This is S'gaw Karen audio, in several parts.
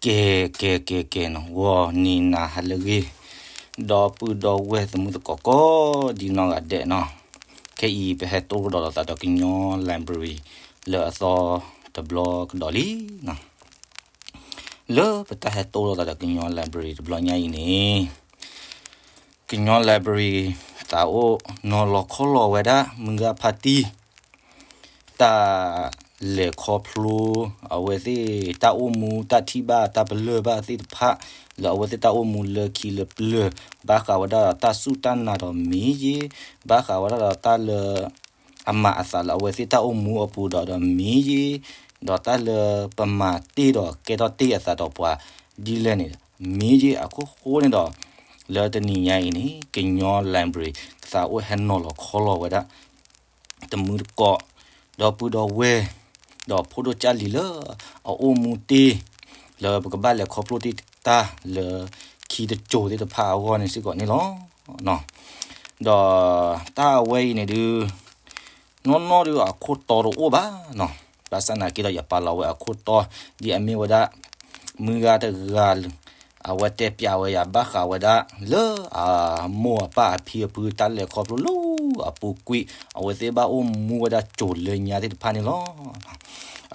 ကဲ ကဲ ကဲ ကဲနီၤ, ဂီၤနံၤနၤဟါလၢအဂ့ၤ, ဒီပုၢ်ဒီဝဲၢ်သမုၢ်သကိးကိးဒံနီၢ်ဂၤဒဲးနီၤ, ခဲအံၤပဟဲတိၢ်ဒီးသးဒီးကညီ library လၢအသီတဘျီကဒီးလံနီၤ. လၢပတၢ်ဟဲတိၢ်ဒီးသးဒီးကညီ library တဘျီညါအံၤန့ၣ် ကညီ library သးအိၣ်နီၤလီၤခီလီၤဝဲဒၣ် မုၢ်ဂၤဖါတံၢ် တၢ်လဲၤခီဖျိ အဝဲသ့ၣ်တၢ်အိၣ်မူ တၢ်ထံၣ်ဘၣ်တၢ်ပလၢၢ်ဘၣ်သ့ၣ်တဖၣ် လၢအဝဲသ့ၣ်တၢ်အိၣ်မူလၢခံလၢပျၢၤ ဘၣ်ဃးဝဲဒၣ်ဒီးတၢ်စူၢ်တၢ်နာ်ဒီးမ့ၢ်ဂ့ၤ, ဘၣ်ဃးဝဲဒၣ်ဒီးတၢ်လၢ အမၤအသးလၢအဝဲသ့ၣ်တၢ်အိၣ်မူအပူၤဒီး ဒီးမ့ၢ်ဂ့ၤ, ဒီးတၢ်လၢပမၤတ့ၢ်ဒီးကဲထီၣ်တ့ၢ်အသးဒီးပှၤဒ်လဲၣ်န့ၣ် မ့ၢ်ဂ့ၤအခိၣ်ဃိန့ၣ်ဒီး လၢတနံၤညါအံၤန့ၣ် ကညီ library သးအိၣ်ဟဲနီၤလီၤခီလီၤဝဲဒၣ် တမုၢ်သကိး ဒီပုၢ်ဒီဝဲၢ် ဒီးဖိဒိၣ်ကၢ်လံၤလၢ အအိၣ်မူတ့ၢ် လၢပကဘၣ်လဲၤခီဖျိတ့ၢ်တၢ်လၢခံတစိၤသ့ၣ်တဖၣ်အဂီၢ်န့ၣ်စ့ၢ်ကီးန့ၣ်လီၤ. ဒီးတၢ်အဝဲအံၤန့ၣ်ဒုး နီၢ်နီၢ်ဒုးအခိၣ်တီတအိၣ်ဘၣ်နီၤ, ဘၣ်ဆၣ်နာ်က့ဒီးယပာ်လီၤဝဲအခိၣ်တီ ဒ်အမ့ၢ်ဝဲဒၣ် မုၢ်ဂၤတဂၤ အဝဲတဲပျးဝဲယၤဘၣ်ဃးဝဲဒၣ် လၢအမိၢ်အပၢ်အဖံအဖုတၢ်လဲၤခီဖျိလၢအပူၤကွံာ် အဝဲသ့ၣ်ဘၣ်အိၣ်မူဝဲဒၣ်စိၤလၢညါသ့ၣ်တဖၣ်န့ၣ်လီၤ.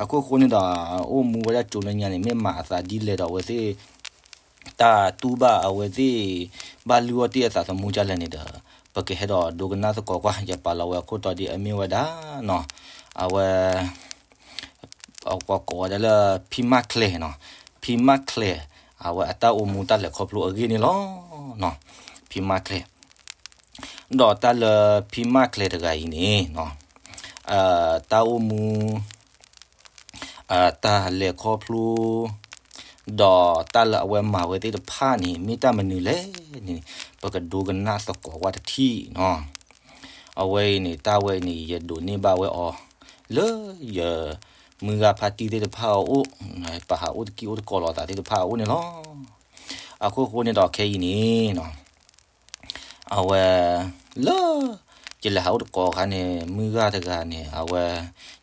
အခိၣ်ဃိန့ၣ်ဒီး အိၣ်မူဝဲဒၣ်စိၤလၢညါန့ၣ် မ့ၢ်မၤအသးဒ်လဲၣ်ဒီးအဝဲသ့ၣ် တၢ်တူၢ်ဘၣ်အဝဲသ့ၣ် ဘၣ်လုၢ်အီၣ်တ့ၢ်အသးသမူဒ်လဲၣ်န့ၣ်ဒီး ပကဟဲဒီးဒိကနၣ်သကိးကွၢ် ယပာ်လီၤဝဲအခိၣ်တီဒ်အမ့ၢ်ဝဲဒၣ်နီၤ, အဝဲ ပှၤကိးဝဲဒၣ်လၢ ဖံမၣ်ချဲနီၤ, ဖံမၣ်ချဲ အဝဲအတၢ်အိၣ်မူတၢ်လဲၤခီဖျိအဂ့ၢ်န့ၣ်လီၤ. ဖံမၣ်ချဲ ဒီးတၢ်လၢဖံမၣ်ချဲတဂၤအံၤန့ၣ် တၢ်အိၣ်မူ တၢ်လဲၤခီဖျိ ဒီးတၢ်လၢအဝဲမၤဝဲသ့ၣ်တဖၣ်န့ၣ် မ့ၢ်တၢ်မနုၤလဲၣ်န့ၣ် ပကဒိကနၣ်သကိးကွၢ်တထံၣ်နီၤ. အဝဲအံၤန့ၣ် တၢ်ဝဲအံၤန့ၣ် ယဒိးန့ၢ်ဘၣ်ဝဲအီၤ လၢယ မုၢ်ဂၤဖါတံၢ်သ့ၣ်တဖၣ်အအိၣ် ပဟးအိၣ်တကံၢ်အိၣ်တကိးလိာ်သးသ့ၣ်တဖၣ်အအိၣ်န့ၣ်လီၤ. အခိၣ်ဃိန့ၣ်ဒီးခဲအံၤန့ၣ် အဝဲ လၢ ယလဲၤဟးအိၣ်တကိးအခါန့ၣ် မုၢ်ဂၤတဂၤန့ၣ် အဝဲ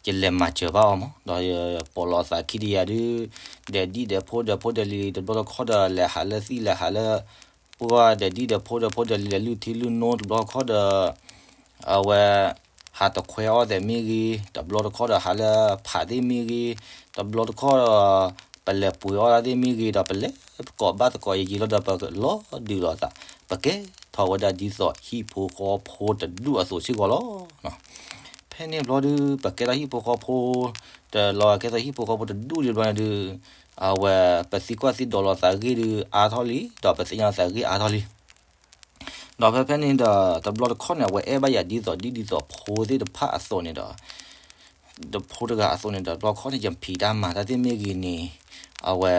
ယလဲၤမၤစၢၤဘၣ်အီၤမး ဒီးယပိာ်လီၤသးခံတယၤဒုး ဒီးဒံၣ်ဒီးဖိဒီးဖိဒီးလံၤ တဘျီတခီၣ်ဒီးလဲၤဟးလၢသံၣ်လဲၤဟးလၢ ပှၢ်ဒီးဒံၣ်ဒီးဖိဒီးဖိဒီးလံၤ လဲၤလုၢ်ထံလုၢ်နိ တဘျီတခီၣ်ဒီး အဝဲ ဟးတခွဲအီၣ်သဲးမ့ၢ်ဂ့ၤ တဘျီတခီၣ်ဒီးဟးလၢဖးသ့ၣ်မ့ၢ်ဂ့ၤ တဘျီတခီၣ်ဒီး ပလဲၤပှ့ၤအီၣ်တၢ်သ့ၣ်မ့ၢ်ဂ့ၤ ဒီးပလဲၤသကိးဘၣ်သကိးယံာ်ယံာ်လီၤဒီး ပလီၤဒုးလိာ်သး ပကဲထီၣ်ဝဲဒၣ်ဒ်သိးဟံၣ်ဖိဃီဖိတဒူၣ်အသိးစ့ၢ်ကီးလီၤ. ဖဲန့ၣ်ဘျီဒုး ပကဲထီၣ်ဟံၣ်ဖိဃီဖိ တလီၤကဲထီၣ်ဟံၣ်ဖိဃီဖိတဒူၣ်ဒံးဘျီန့ၣ်ဒုး အဝဲ ပသံကွၢ်သံဒိးလိာ်သးအဂ့ၢ်ဒုးအါထီၣ်လံ ဒီးပသ့ၣ်ညါလိာ်သးအဂ့ၢ်အါထီၣ်လံ. ဒီးဖဲဖဲန့ၣ်ဒီး တဘျီတခီၣ်န့ၣ် အဝဲအဲၣ်ဘၣ်ယၤဒ်သိးဒ်ဒ်သိးဖိသ့ၣ်တဖၣ်အသိးန့ၣ်ဒီး တဖိတဂၤအသိးန့ၣ်ဒီး တဘျီတခီၣ်န့ၣ် ယဖံးတၢ်မၤတၢ်သ့ၣ်မ့ၢ်ဂ့ၤန့ၣ် အဝဲ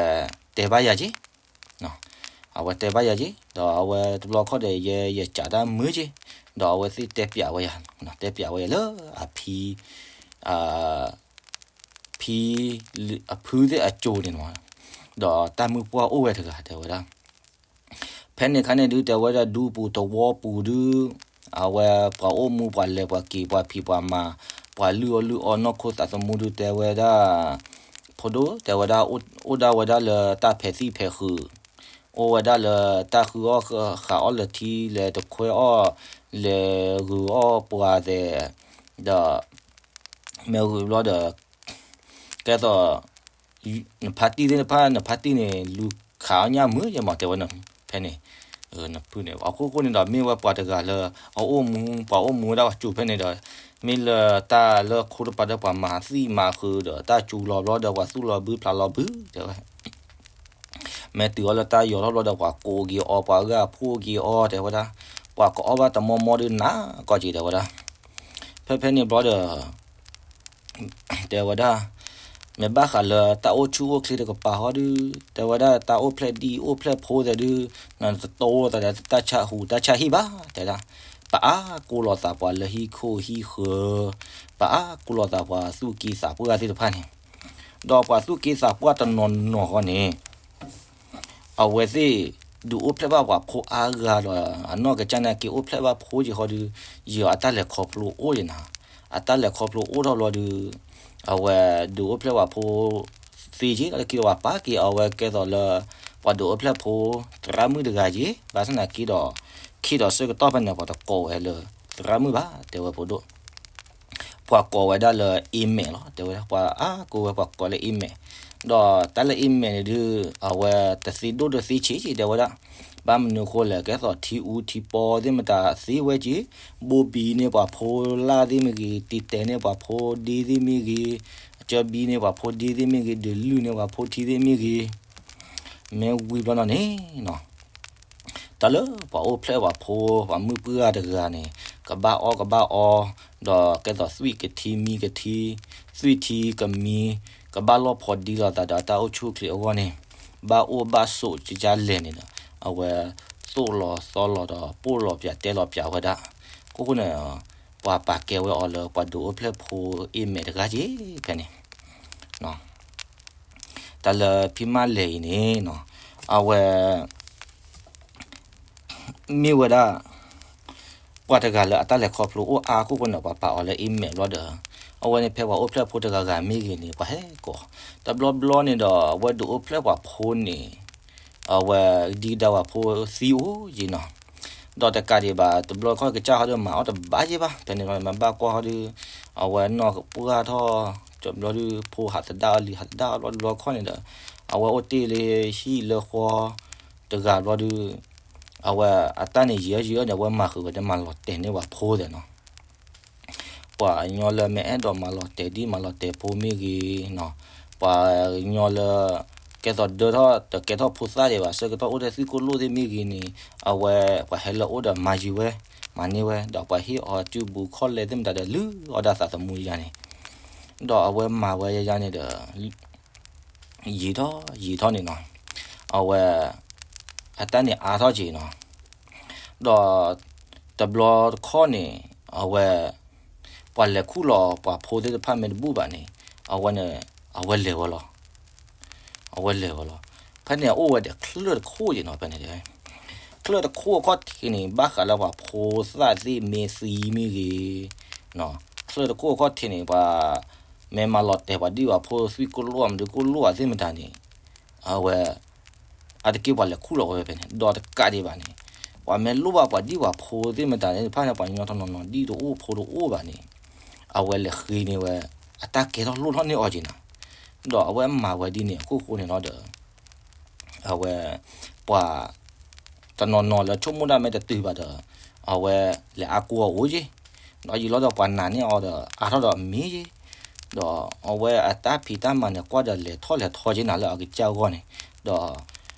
တဲဘၣ်ယၤက့ၤ အဝဲတဲဘၣ်ယၤက့ၤ ဒီးအဝဲတဘျီတခီၣ်ဒီး ယဲ ယစးတၢ်မုာ်က့ၤ ဒီးအဝဲသ့ၣ်တဲပျးဝဲယၤ တဲပျးဝဲယၤလၢအဖံ ဖံ အဖုသ့ၣ်အစိၤန့ၣ်မး ဒီးတၢ်မုၢ်ပှၢ်အိၣ်ဝဲတဂၤတဲဝဲဒၣ် ဖဲန့ၣ်အခါန့ၣ်ဒုး တဲဝဲဒၣ်ဒူပူၤသဝီပူၤဒုး အဝဲပှၤအိၣ်မူပှၤလဲၤပှၤက့ၤပှၤဖံးပှၤမၤ ပှၤလုၢ်အီၣ်လုၢ်အီနီၢ်ခိသးသမူဒုး တဲဝဲဒၣ် ဖိဒိၣ် တဲဝဲဒၣ် အိၣ်ဒၣ်ဝဲဒၣ်လၢတၢ်ဖဲးသံၣ်ဖဲးဃုာ် အိၣ်ဝဲဒၣ်လၢတၢ်ဃုအီၣ်ဃာ်အီၣ်လၢထံလၢတခွဲအီၣ် လဲၤဂုာ်အီၣ်ပှၤသဲး ဒီး မ့ၢ်ဂုာ်ဘျီဒီး ကဲသိး နဖါတံၢ်သ့ၣ်တဖၣ် နဖါတံၢ်န့ၣ် လူၤခးအီၣ်ညၣ်မုာ်ယဲမး တဲဝဲ ဖဲန့ၣ် နဖုန့ၣ် အခိၣ်ဃိန့ၣ်ဒီး မ့ၢ်ဝဲပှၤတဂၤလၢ အအိၣ်မူ ပှၤအိၣ်မူဝဲဒၣ်ပှၤစိၤဖဲန့ၣ်ဒီး မ့ၢ်လၢတၢ်လၢခိတပၤဒီးပှၤမၤသံၣ်မၤဃုာ်ဒီး တၢ်စူၤလီၤဘျီဒီး ပှၤသူၣ်လီၤဘုဖျးလီၤဘု တဲဝဲ မ့ၢ်တုၤအီၤလၢတၢ်ယီၤထီၣ်ဘျီဒီး ပှၤကိးက့ၤအီၤ ပှၤဂၢ်ဖှိၣ်က့ၤအီၤ တဲဝဲဒၣ် ပှၤကအီၣ်ဘၣ်တမီမီဒုးနးကီၢ်က့ၤ တဲဝဲဒၣ် ဖဲဖဲန့ၣ်ဘျီဒီး တဲဝဲဒၣ် မ့ၢ်ဘၣ်ဃးလၢတၢ်အိၣ်ဆူၣ်အိၣ်ချ့တကပၤဟီဒုး တဲဝဲဒၣ် တၢ်အိၣ်ဖျဲၣ်ဒံၣ်အိၣ်ဖျဲၣ်ဖိသဲးဒုး နတတိသးဒီးတၢ်ဆါဟူးတၢ်ဆါဟံၣ်ဘၣ် တဲဒၣ် ပအါကိးလီၤသးပှၤလၢဟံၣ်ခိၣ်ဟံၣ်ဃၢၤ ပအါကိးလီၤသးပှၤသူၣ်က့သးပှၢ်သ့ၣ်တဖၣ်န့ၣ် ဒီးပှၤသူၣ်က့သးပှၢ်တနီၤနီၤဃီန့ၣ် အဝဲသ့ၣ် ဒုးအိၣ်ဖျဲၣ်ဘၣ်ပှၤဖိအါဂၤဒီး အနီၢ်ကစၢ်နာ်က့ အိၣ်ဖျဲၣ်ဘၣ်ဖိယံာ်ဃီဒုး ယံာ်အတၢ်လဲၤခီဖျိအိၣ်ယဲနၤ, အတၢ်လဲၤခီဖျိအိၣ်ထီၣ်ဘျီဒုး အဝဲဒုးအိၣ်ဖျဲၣ်ပှၤဖိ သ့က့ လီၤတခံဒီးပှၤပာ်က့ၤအီၤဝဲကဲသိးလၢ ပှၤဒုးအိၣ်ဖျဲၣ်ဖိ သရၣ်မုၣ်တဂၤက့ ဘၣ်ဆၣ်သနာ်က့ဒီး ခံဒီးဆၢကတီၢ်ဖဲန့ၣ် ပှၤတကိးဝဲလၢ သရၣ်မုၣ်ဘၣ် တဲဝဲဖိဒိၣ် ပှၤကိးဝဲဒၣ်လၢ A-Mac လီၤ တဲဝဲဒၣ် ပှၤအါကိးဝဲပှၤကိးလၢ A-Mac ဒီးတၢ်လၢ A-Mac န့ၣ်ဒုး အဝဲတသ့ဒိၣ်တသ့ဆံးက့ တဲဝဲဒၣ် ဘၣ်မနုၤဃိလဲၣ် ကဲသိးထံအူထံပီသ့ၣ်မတၤသ့ဝဲက့ ဘိဘံန့ၢ်ပှၤဖိလၢ်သ့ၣ်မ့ၢ်ဂ့ၤ တံတဲာ်န့ၢ်ပှၤဖိဒ့သ့ၣ်မ့ၢ်ဂ့ၤ အကၠၢဘံန့ၢ်ပှၤဖိဒ့သ့ၣ်မ့ၢ်ဂ့ၤ ဒုးလုၢ်န့ၢ်ပှၤဖိထံသ့ၣ်မ့ၢ်ဂ့ၤ မ့ၢ်ဝံၤဘျီနီၤန့ၣ်နီၤ တၢ်လၢပှၤအိၣ်ဖျဲၣ်ပှၤဖိ ပှၤမုၣ်ပှၢ်တဂၤန့ၣ် ကဘၣ်အီၣ်ကဘၣ်အီ ဒီးကဲသိးသွံၣ်ကထံမံကထံ သွံၣ်ထံကမံ ကဘၣ်လီၢ်ဖိးဒံလိာ်သးဒီးတၢ်အိၣ်ဆူၣ်အိၣ်ချ့အဂီၢ်န့ၣ် ဘၣ်အိၣ်ဘၣ်ဆိးကကလဲၣ်န့ၣ်ဒီး အဝဲသိၣ်လီၤသီလီၤဒီးပိၢ်လီၤပၠးတဲလီၤပၠးဝဲဒၣ် အဃိဃိန့ၣ် ပှၤပာ်ကဲဝဲအီၤလၢပှၤဒုးအိၣ်ဖျဲၣ်ဖိ A-Mac တဂၤက့ ဖဲန့ၣ် တၢ်လၢဖံးမၤလဲၢ်အံၤန့ၣ်နီၤ အဝဲ မ့ၢ်ဝဲဒၣ် ပှၤတဂၤလၢအတၢ်လဲၤခီဖျိအိၣ်အါအဃိဃိန့ၣ် ပှၤပာ်အီၤလၢ A-Mac ဘျီဒီး အဝဲန့ၣ်ဖဲပှၤအိၣ်ဖျဲၣ်ဖိတဂၤဂၤမ့ၢ်ဂ့ၤန့ၣ် ပှၤဟဲကိး တဘျီဘျီန့ၣ်ဒီး အဝဲဒုးအိၣ်ဖျဲၣ်ပှၤဖိန့ၣ် အဝဲဒ်ကဒါပှၤဖိသံအိၣ်ယံၤနီၤ ဒီးတကးဒံးဘၣ် တဘျီခီၣ်ကစၢ်ဟီဒုးမၤအီၣ်တဘၣ်ယဲၢ်ဘၣ် ဖဲန့ၣ်မ့ၢ်ဘၣ်ကွၢ်ဟီဒုး အဝဲနီၢ်ပှၢ်ထီၣ် တဘျီဒုး ဖိဟးသဒၣ်အီၤလံဟးသဒၣ်အီၤဘျီတဘျီခီၣ်န့ၣ်ဒီး အဝဲအိၣ်တ့ၢ်လၢဟံၣ်လၢဃီ တဂၤဘျီဒုး အဝဲအတၢ်န့ၣ်ယံာ်အီၣ်ယံာ်အီၣ်န့ၣ် အဝဲမၤဃုာ်ဝဲဒၣ်မၤလီၤတဲာ်န့ၢ်ပှၤဖိသ့ၣ်နီၤ ပှၤကညီလၢမ့ၢ်အဲၣ်ဒိးမၤလီၤတဲာ်ဒ်မၤလီၤတဲာ်ဖိမ့ၢ်ဂ့ၤနီၤ ပှၤကညီလၢ ကဲသိးဒၢထီၣ်တကဲထီၣ်ဖိသၣ်ဒံးဘၣ် ဆၢကတီၢ်အိၣ်ထဲသွံၣ်ကိၢ်လိၣ်သ့ၣ်မ့ၢ်ဂ့ၤန့ၣ် အဝဲပှၤဟဲလၢအအိၣ်ဒီးမၤယံၤဝဲ မၤန့ၢ်ဝဲ ဒီးပှၤဟ့ၣ်အီၤစုဘူးခီၣ်လဲသ့ၣ်မတၤဒီးလုၢ်အီၣ်ဒၣ်သးသမူယါန့ၣ် ဒီးအဝဲမၤဝဲယါန့ၣ်ဒီး ယံာ်ထီၣ်ယံာ်ထီၣ်န့ၣ်နီၤ အဝဲ အတၢ်န့ၣ်အါထီၣ်က့ၤနီၤ ဒီး တဘျီတခီၣ်န့ၣ် အဝဲ ပှၤလဲၤခူၣ်လီၤပှၤဖိသ့ၣ်တဖၣ်မ့ၢ်တဘူၣ်ဘၣ်န့ၣ် အဝဲန့ၣ် အဝဲလဲၤဝဲလီၤ အဝဲလဲၤဝဲလီၤ ဖဲန့ၣ်အိၣ်ဝဲဒီးချၢၣ်တခိၣ်က့ၤနီၤ ဖဲန့ၣ် ချၢၣ်တခိၣ်အခီၣ်ထံးန့ၣ် ဘၣ်ဃးလၢပှၤဖိသၣ်သ့ၣ်မ့ၢ်သံမ့ၢ်ဂ့ၤ ချၢၣ်တခိၣ်အခီၣ်ထံးန့ၣ် ပှၤ မ့ၢ်မၤလီၤတဲာ်ပှၤဒ်ပှၤဖိသွံၣ်ကိၢ်လိၣ် မဒုးကိၢ်လိၣ်သ့ၣ်မတၤန့ၣ် အဝဲ အါတက့ၢ်ပှၤလဲၤခူၣ်လီၤဝဲဖဲန့ၣ် ဒီးတကးဒံးဘၣ်န့ၣ် ပှၤမ့ၢ်လိၣ်ဘၣ်ပှၤဒ်ပှၤဖိသ့ၣ်မတၤသ့ၣ်တဖၣ်န့ၣ် ပှၤကညီတနီၤနီၤဒ်တအိၣ်ဖိတအိၣ်ဘၣ်န့ၣ် အဝဲလဲၤဃ့န့ၢ်ဝဲ အတၢ်ကဲထီၣ်လိၣ်ထီၣ်န့ၢ်အီၤက့ၤနၤ ဒီးအဝဲမၤဝဲဒ်န့ၣ်အခိၣ်ဃိန့ၣ်လီၤဒီး အဝဲ ပှၤ တနီၤနီၤလၢဆိကမိၣ်ဒၣ်မ့ၢ်တတုၤဘၣ်ဒီး အဝဲလဲၤအါကိးအီၤအိၣ်က့ၤ ဒီးယံာ်လီၤဒီးပှၤနာ်န့ၢ်အီၤဒီးအါထီၣ်ဒီးမ့ၢ်က့ၤ ဒီးအဝဲအတၢ်ဖံးတၢ်မၤန့ၣ် ကွၢ်ဒီးလဲၤထီၣ်လဲၤထီက့ၤနၤလၢအကစၢ်အဂီၢ်န့ၣ် ဒီး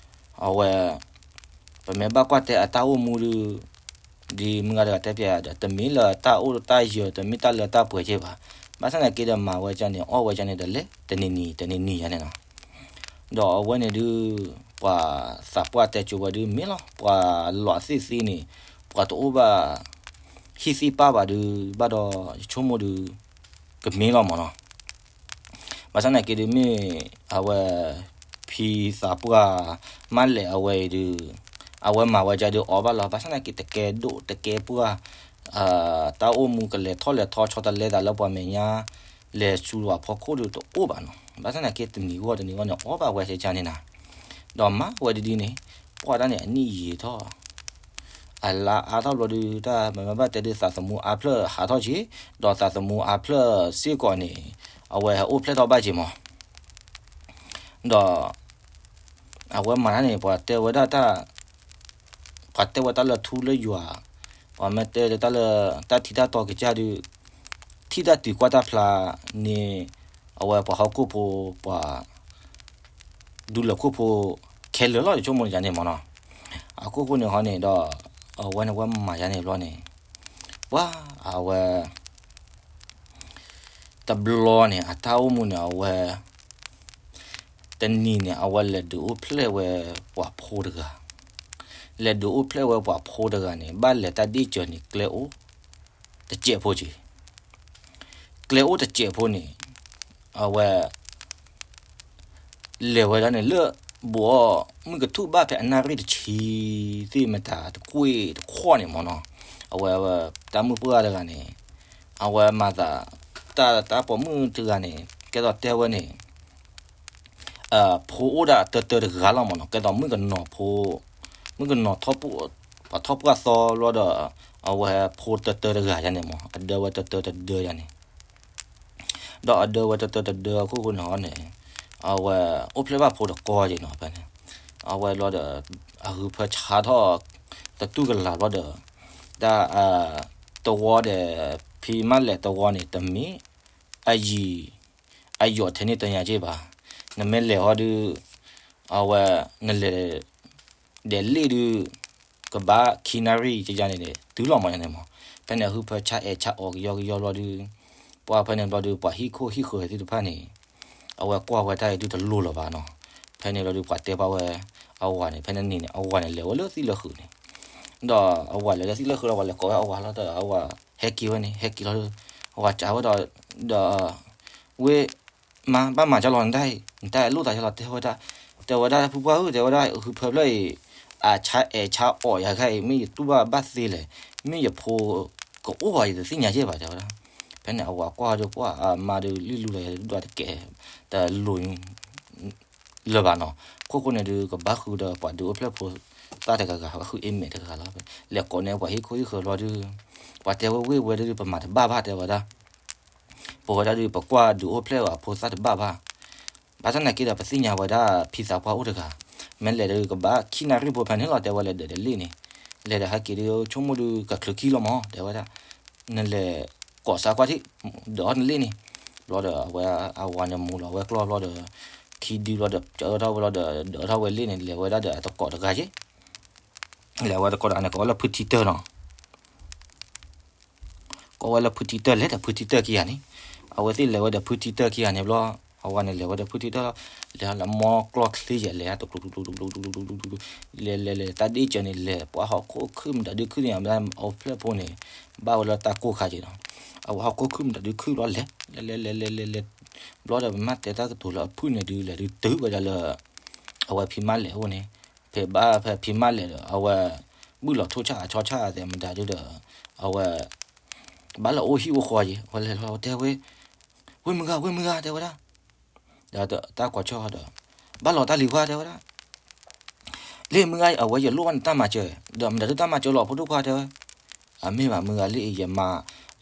အဝဲ ပမ့ၢ်ဘၣ်ကွၢ်တဲအတၢ်အိၣ်မူဒုး ဒ်မုၢ်ဂၤတဂၤတဲပျးဒီး တမ့ၢ်လၢတၢ်အိၣ်တၢ်ယၢၤ တမ့ၢ်တၢ်လၢတၢ်ပှဲၤက့ၤဘၣ်. ဘၣ်ဆၣ်သနာ်က့ဒီး မၤဝဲကန့ၣ် အီၣ်ဝဲကန့ၣ်ဒီး လဲၤတနံၤနံၤ တနံၤနံၤယါန့ၣ်လီၤ. ဒီးအဝဲန့ၣ်ဒုး ပှၤသးပှၢ်တဲကၠိဝဲဒုး မ့ၢ်လီၤ ပှၤလီၤသ့ၣ်သ့န့ၣ် ပှၤတအိၣ်ဘၣ် ဟံၣ်သ့ၣ်ပၢ်ဘၣ်ဒုး ဘၣ်ဒီးယဆိကမိၣ်ဒုး ကမ့ၢ်လီၤမၢ်နီၤ. ဘၣ်ဆၣ်သနာ်က့ဒုး မ့ၢ် အဝဲ ဖံသးပှၢ် မၤလဲၣ်အဝဲအံၤဒုး အဝဲမၤဝဲကဒုးအီၣ်ဘၣ်လီၤ. ဘၣ်ဆၣ်သနာ်က့ တကဲဒိၣ်တကဲပှၢ် တၢ်အိၣ်မူကလဲၤထီၣ်လဲၤထီ ဆီတလဲသးလၢပှၤမဲာ်ညါ လဲၤဆူပှၤဖီခိၣ်ဒုးတအိၣ်ဘၣ်နီၤ. ဘၣ်ဆၣ်သနာ်က့ တနံၤဂီၢ်တနံၤဂီၢ်န့ၣ် အီၣ်ဘၣ်ဝဲကန့ၣ်နၤ. ဒီးမၤဝဲဒ်ဒ်န့ၣ် ပှၢ်တၢ်န့ၣ် အနံၣ်ယံာ်ထီၣ် အလါအါထီၣ်ဘျီဒုး တၢ်မၤမၤဘၣ်တဲဒုး သးသမူအါဖျၢၣ်ဟးထီၣ်က့ၤ ဒီးသးသမူအါဖျၢၣ်စ့ၢ်ကီးန့ၣ် အဝဲဟဲအိၣ်ဖျဲၣ်ထီၣ်ဘၣ်က့ၤမး. ဒီး အဝဲမၤတၢ်န့ၣ် ပှၤတဲဝဲဒၣ်တၢ် ပှၤတဲဝဲတၢ်လၢထူလၢယွၤ ပှၤမ့ၢ်တဲလၢတၢ်လၢ တၢ်ထံတၢ်တီကစၢ်ဒုး ထံၣ်တၢ်တုၤကွၢ်တၢ်ဖျါန့ၣ် အဝဲပှၤဟီၣ်ခိၣ်ဖိ ပှၤ ဒူလၢာ်ခိၣ်ဖိ ခဲလၢာ်လီၤ ယဆိကမိၣ်န့ၣ်န့ၣ်မၢ်နီၤ. အခိၣ်ဃိန့ၣ်ဟီန့ၣ်ဒီး အဝဲန့ၣ်ဝဲမၤယါန့ၣ်ဘျီန့ၣ် ပှၤအဝဲ တဘျီန့ၣ် အတၢ်အိၣ်မူန့ၣ် အဝဲ တနံၤန့ၣ် အဝဲလဲၤဒုးအိၣ်ဖျဲၣ်ဝဲပှၤဖိတဂၤ လဲၤဒုးအိၣ်ဖျဲၣ်ဝဲပှၤဖိတဂၤန့ၣ် ဘၣ်လဲၤတၢ်ဒ့ၣ်စၢၤန့ၣ် ကျဲအိၣ်တစဲးဖိက့ၤ ကျဲအိၣ်တစဲးဖိန့ၣ် အဝဲ လဲၤဝဲဒၣ်န့ၣ်လၢ ဘူးအီၣ်မုၢ်ကထူၣ်ဘၣ်ဖဲအနၣ်ရံၣ်တဆံ သ့ၣ်မတၤတကွ့ၢ်တခီန့ၣ်မၢ်နီၤ. အဝဲ တၢ်မုၣ်ပှၢ်တဂၤန့ၣ် အဝဲမၤသး တၢ်တၢ်ပိာ်မုၣ်တဂၤန့ၣ် ကဲသိးတဲဝဲန့ၣ် ဖိအိၣ်ဒၣ်တၢတၢတဂၤလီၤမးနီၤ, ကဲသိးမုၣ်ကနီၤဖိ, မုၣ်ကနီၤထီၣ်ပှၢ်, ပှၤထီၣ်ပှၢ်သီဘျီဒီး အဝဲဖိတၢတၢတဂၤယါန့ၣ်မး, အဒၢဝဲတၢတၢတဒၢယါန့ၣ်, ဒီးအဒၢဝဲတၢတၢတဒၢအခိၣ်ဃိန့ၣ်ဟီန့ၣ်, အဝဲအိၣ်ဖျဲၣ်ဘၣ်ဖိတကီၢ်ယါနီၤဖဲန့ၣ်, အဝဲဘျီဒီး အဟုဖၢဆါထီၣ် တတူၢ်ကလာ်ဘျီဒီး, တၢ် တဝီဒီး ဖံမၤလဲၣ်တဝီန့ၣ် တမ့ၢ် အယံၤ အယီၣ်ထဲန့ၣ်တညါက့ၢ်ဘၣ်, နမ့ၢ်လဲၤဟီဒုး, အဝဲ နလဲၤ ဒဲးလ့ၣ်ဒုး ကဘၣ်ခံနၣ်ရံၣ်ကယါန့ၣ် တုၤလီၤမးန့ၣ်မး, ဖဲန့ၣ် အဟုဖၢဆါအဲၣ်ဆါအီၣ်ကယီကယီဘျီဒုး, ပှၤဖဲန့ၣ်ဘျီဒုး ပှၤဟံၣ်ခိၣ်ဟံၣ်ဃၢၤသ့ၣ်တဖၣ်န့ၣ်, အဝဲကွၢ်ဝဲတၢ်အံၤဒုးတလိၤလၢၤဘၣ်နီၤ, ဖဲန့ၣ်ဘျီဒုး ပှၤတဲဘၣ်ဝဲ အဝၤန့ၣ် ဖဲန့ၣ်န့ၣ် အဝၤန့ၣ်လဲၤဝဲလၢသံၣ်လၢဃုာ်န့ၣ်, ဒီးအဝၤလဲၤလၢသံၣ်လၢဃုာ်လီၤ ပှၤလဲၤကိးဝဲအဝၤလီၤဒီး အဝၤဟဲက့ၤဝဲန့ၣ် ဟဲက့ၤလီၤဒီး, အဝၤစံးဝဲဒီး, ဒီး ဝ့ၢ်မါ ဘၣ်မၤကၢလီၤနတၢ်အံၤ နတၢ်အံၤလိၣ်သးယါလီၤ တဲဝဲဒၣ်, တဲဝဲဒၣ်ဖုပှၢ်ဧၢ တဲဝဲဒၣ် ဟုဖၢဖျၢၣ်အံၤ အဆါအဲၣ်ဆါအီၣ်ယၤခါအံၤ မ့ၢ်ယတူၢ်ဘၣ်ဘၣ်သ့လဲၣ်, မ့ၢ်ယဖိကအိၣ်ဂီၤယတသ့ၣ်ညါယဲၢ်ဘၣ် တဲဝဲဒၣ်, ဖဲန့ၣ် အဝၤကွၢ်ဒီးပှၢ်အမါဒုးလံၣ်လူလီၤယၤဒွးတကဲး, တလိၤ လၢၤဘၣ်နီၤ, ခိၣ်ဃိန့ၣ်ဒုး ကဘၣ်ဃုဒီးပှၤဒုးအိၣ်ဖျဲၣ်ဖိသၣ်တဂၤဂၤ ဘၣ်ဃုအ့မဲာ်တဂၤလီၤ, လဲၤကိးန့ၢ်ပှၤဟံၣ်ခိၣ်ဟံၣ်ဃၢၤဘျီဒုး, ပှၤတဲဝဲဝ့ၢ်ဝဲဒၣ်ဒုး ပမၤတဘၣ်ဘၣ် တဲဝဲဒၣ်, ပဝဲဒၣ်ဒုး ပကွၢ်ဒုးအိၣ်ဖျဲၣ်အဖိသၣ်တဘၣ်ဘၣ်, ဘၣ်ဆၣ်သနာ်က့ဒီး ပသ့ၣ်ညါဝဲဒၣ်ဖံသးပှၢ်အိၣ်တဂၤ, မ့ၢ်လဲၤဒုးကဘၣ်ခံနၣ်ရံၣ်ဖိဖဲန့ၣ်လီၤ တဲဝဲလဲၤဒၢးဒဲးလ့ၣ်န့ၣ်, လဲၤဒီးဟဲက့ၤဒုး ဆိကမိၣ်ဒုးကချုးခံလီၤမး တဲဝဲဒၣ်, နလဲၤကိးစးကွၢ်ထံၣ်, ဒၢးအီၣ်နလ့ၣ်န့ၣ်, ဘျီဒီးအဝဲအဝၤန့ၣ်မူလီၤဝဲကျီၢ်ဘျီဒီး, ခံဒုဘျီဒီး ကၢထီၣ်ဝဲလီၤဒီး ဒၢးထီၣ်ဝဲလ့ၣ်န့ၣ် လဲၤဝဲဒၣ်ဒီးအတကိးတဂၤယဲၢ် လဲၤဝဲတကိးတဂၤန့ၣ် ကိးဝဲလၢဖုထံတၢၢ်နီၤ, ကိးဝဲလၢဖုထံတၢၢ် လဲၤဒီးဖုထံတၢၢ်ခံဂၤန့ၣ်, အဝဲသ့ၣ်လဲၤဝဲဒီးဖုထံတၢၢ်ခံဂၤန့ၣ်ဘျီ, အဝၤန့ၣ်လဲၤဝဲဒီးဖုထံတၢၢ်လီၤ, လဲၤလဲၤမီကျီၢ်ချ့ယဲၢ် လဲၤတကျူၤကျူၤကျူၤကျူၤကျူၤကျူၤကျူၤကျူၤ, လဲၤလဲၤလဲၤတၢ်ဒ့ၣ်စၢၤန့ၣ် လဲၤပှၤဟီၣ်ခိၣ်ခုၣ်မတၤဒုးခုၣ်န့ၣ် အဝဲအိၣ်ဖျဲၣ်ဖိန့ၣ်, ဘၣ်ဝဲလၢတၢ်ကိၢ်ခါက့ၤနီၤ, အဝဲဟီၣ်ခိၣ်ခုၣ်မတၤဒုးခုၣ်ဘျီလဲၤ, လဲၤလဲၤလဲၤလဲၤလဲၤလဲၤ, ဘျီဒီးပမ့ၢ်တဲတၢ်ကတိၤလၢအဖုၣ်န့ၣ်ဒုး လဲၤဒုးတုၤဝဲဒၣ်လၢ အဝဲဖံမၤလဲၣ်အအိၣ်န့ၣ်, ဖဲဘၣ်ဖဲဖံမၤလဲၣ်ဒီး အဝဲ ဘုၣ်လီၤထိၣ်ဆၣ်အဆီဆၣ်အသဲမတၤဒုးဒီး အဝဲ ဘၣ်လၢအိၣ်ဟံၣ်အိၣ်ဃီယံၤ အဝဲလဲၤလီၤတဲဝဲ, ဝ့ၢ်မုၢ်ဂၤ ဝ့ၢ်မုၢ်ဂၤ တဲဝဲဒၣ်, ဒီးတၢ်ကွၢ်ဆၢၣ်ဒီး ဘၣ်လီၤတၢ်လံၤခွါ တဲဝဲဒၣ်, လ့ၣ်မုၢ်ဂၤ အဝဲယလိၣ်ဘၣ်နတၢ်မၤစၢၤ ဒီးမတၤဒုးတၢ်မၤစၢၤလီၤ ဖိဒိၣ်ခွါ တဲဝဲ, အမ့ၢ်ဘၣ်မုၢ်ဂၤလံ ယမါ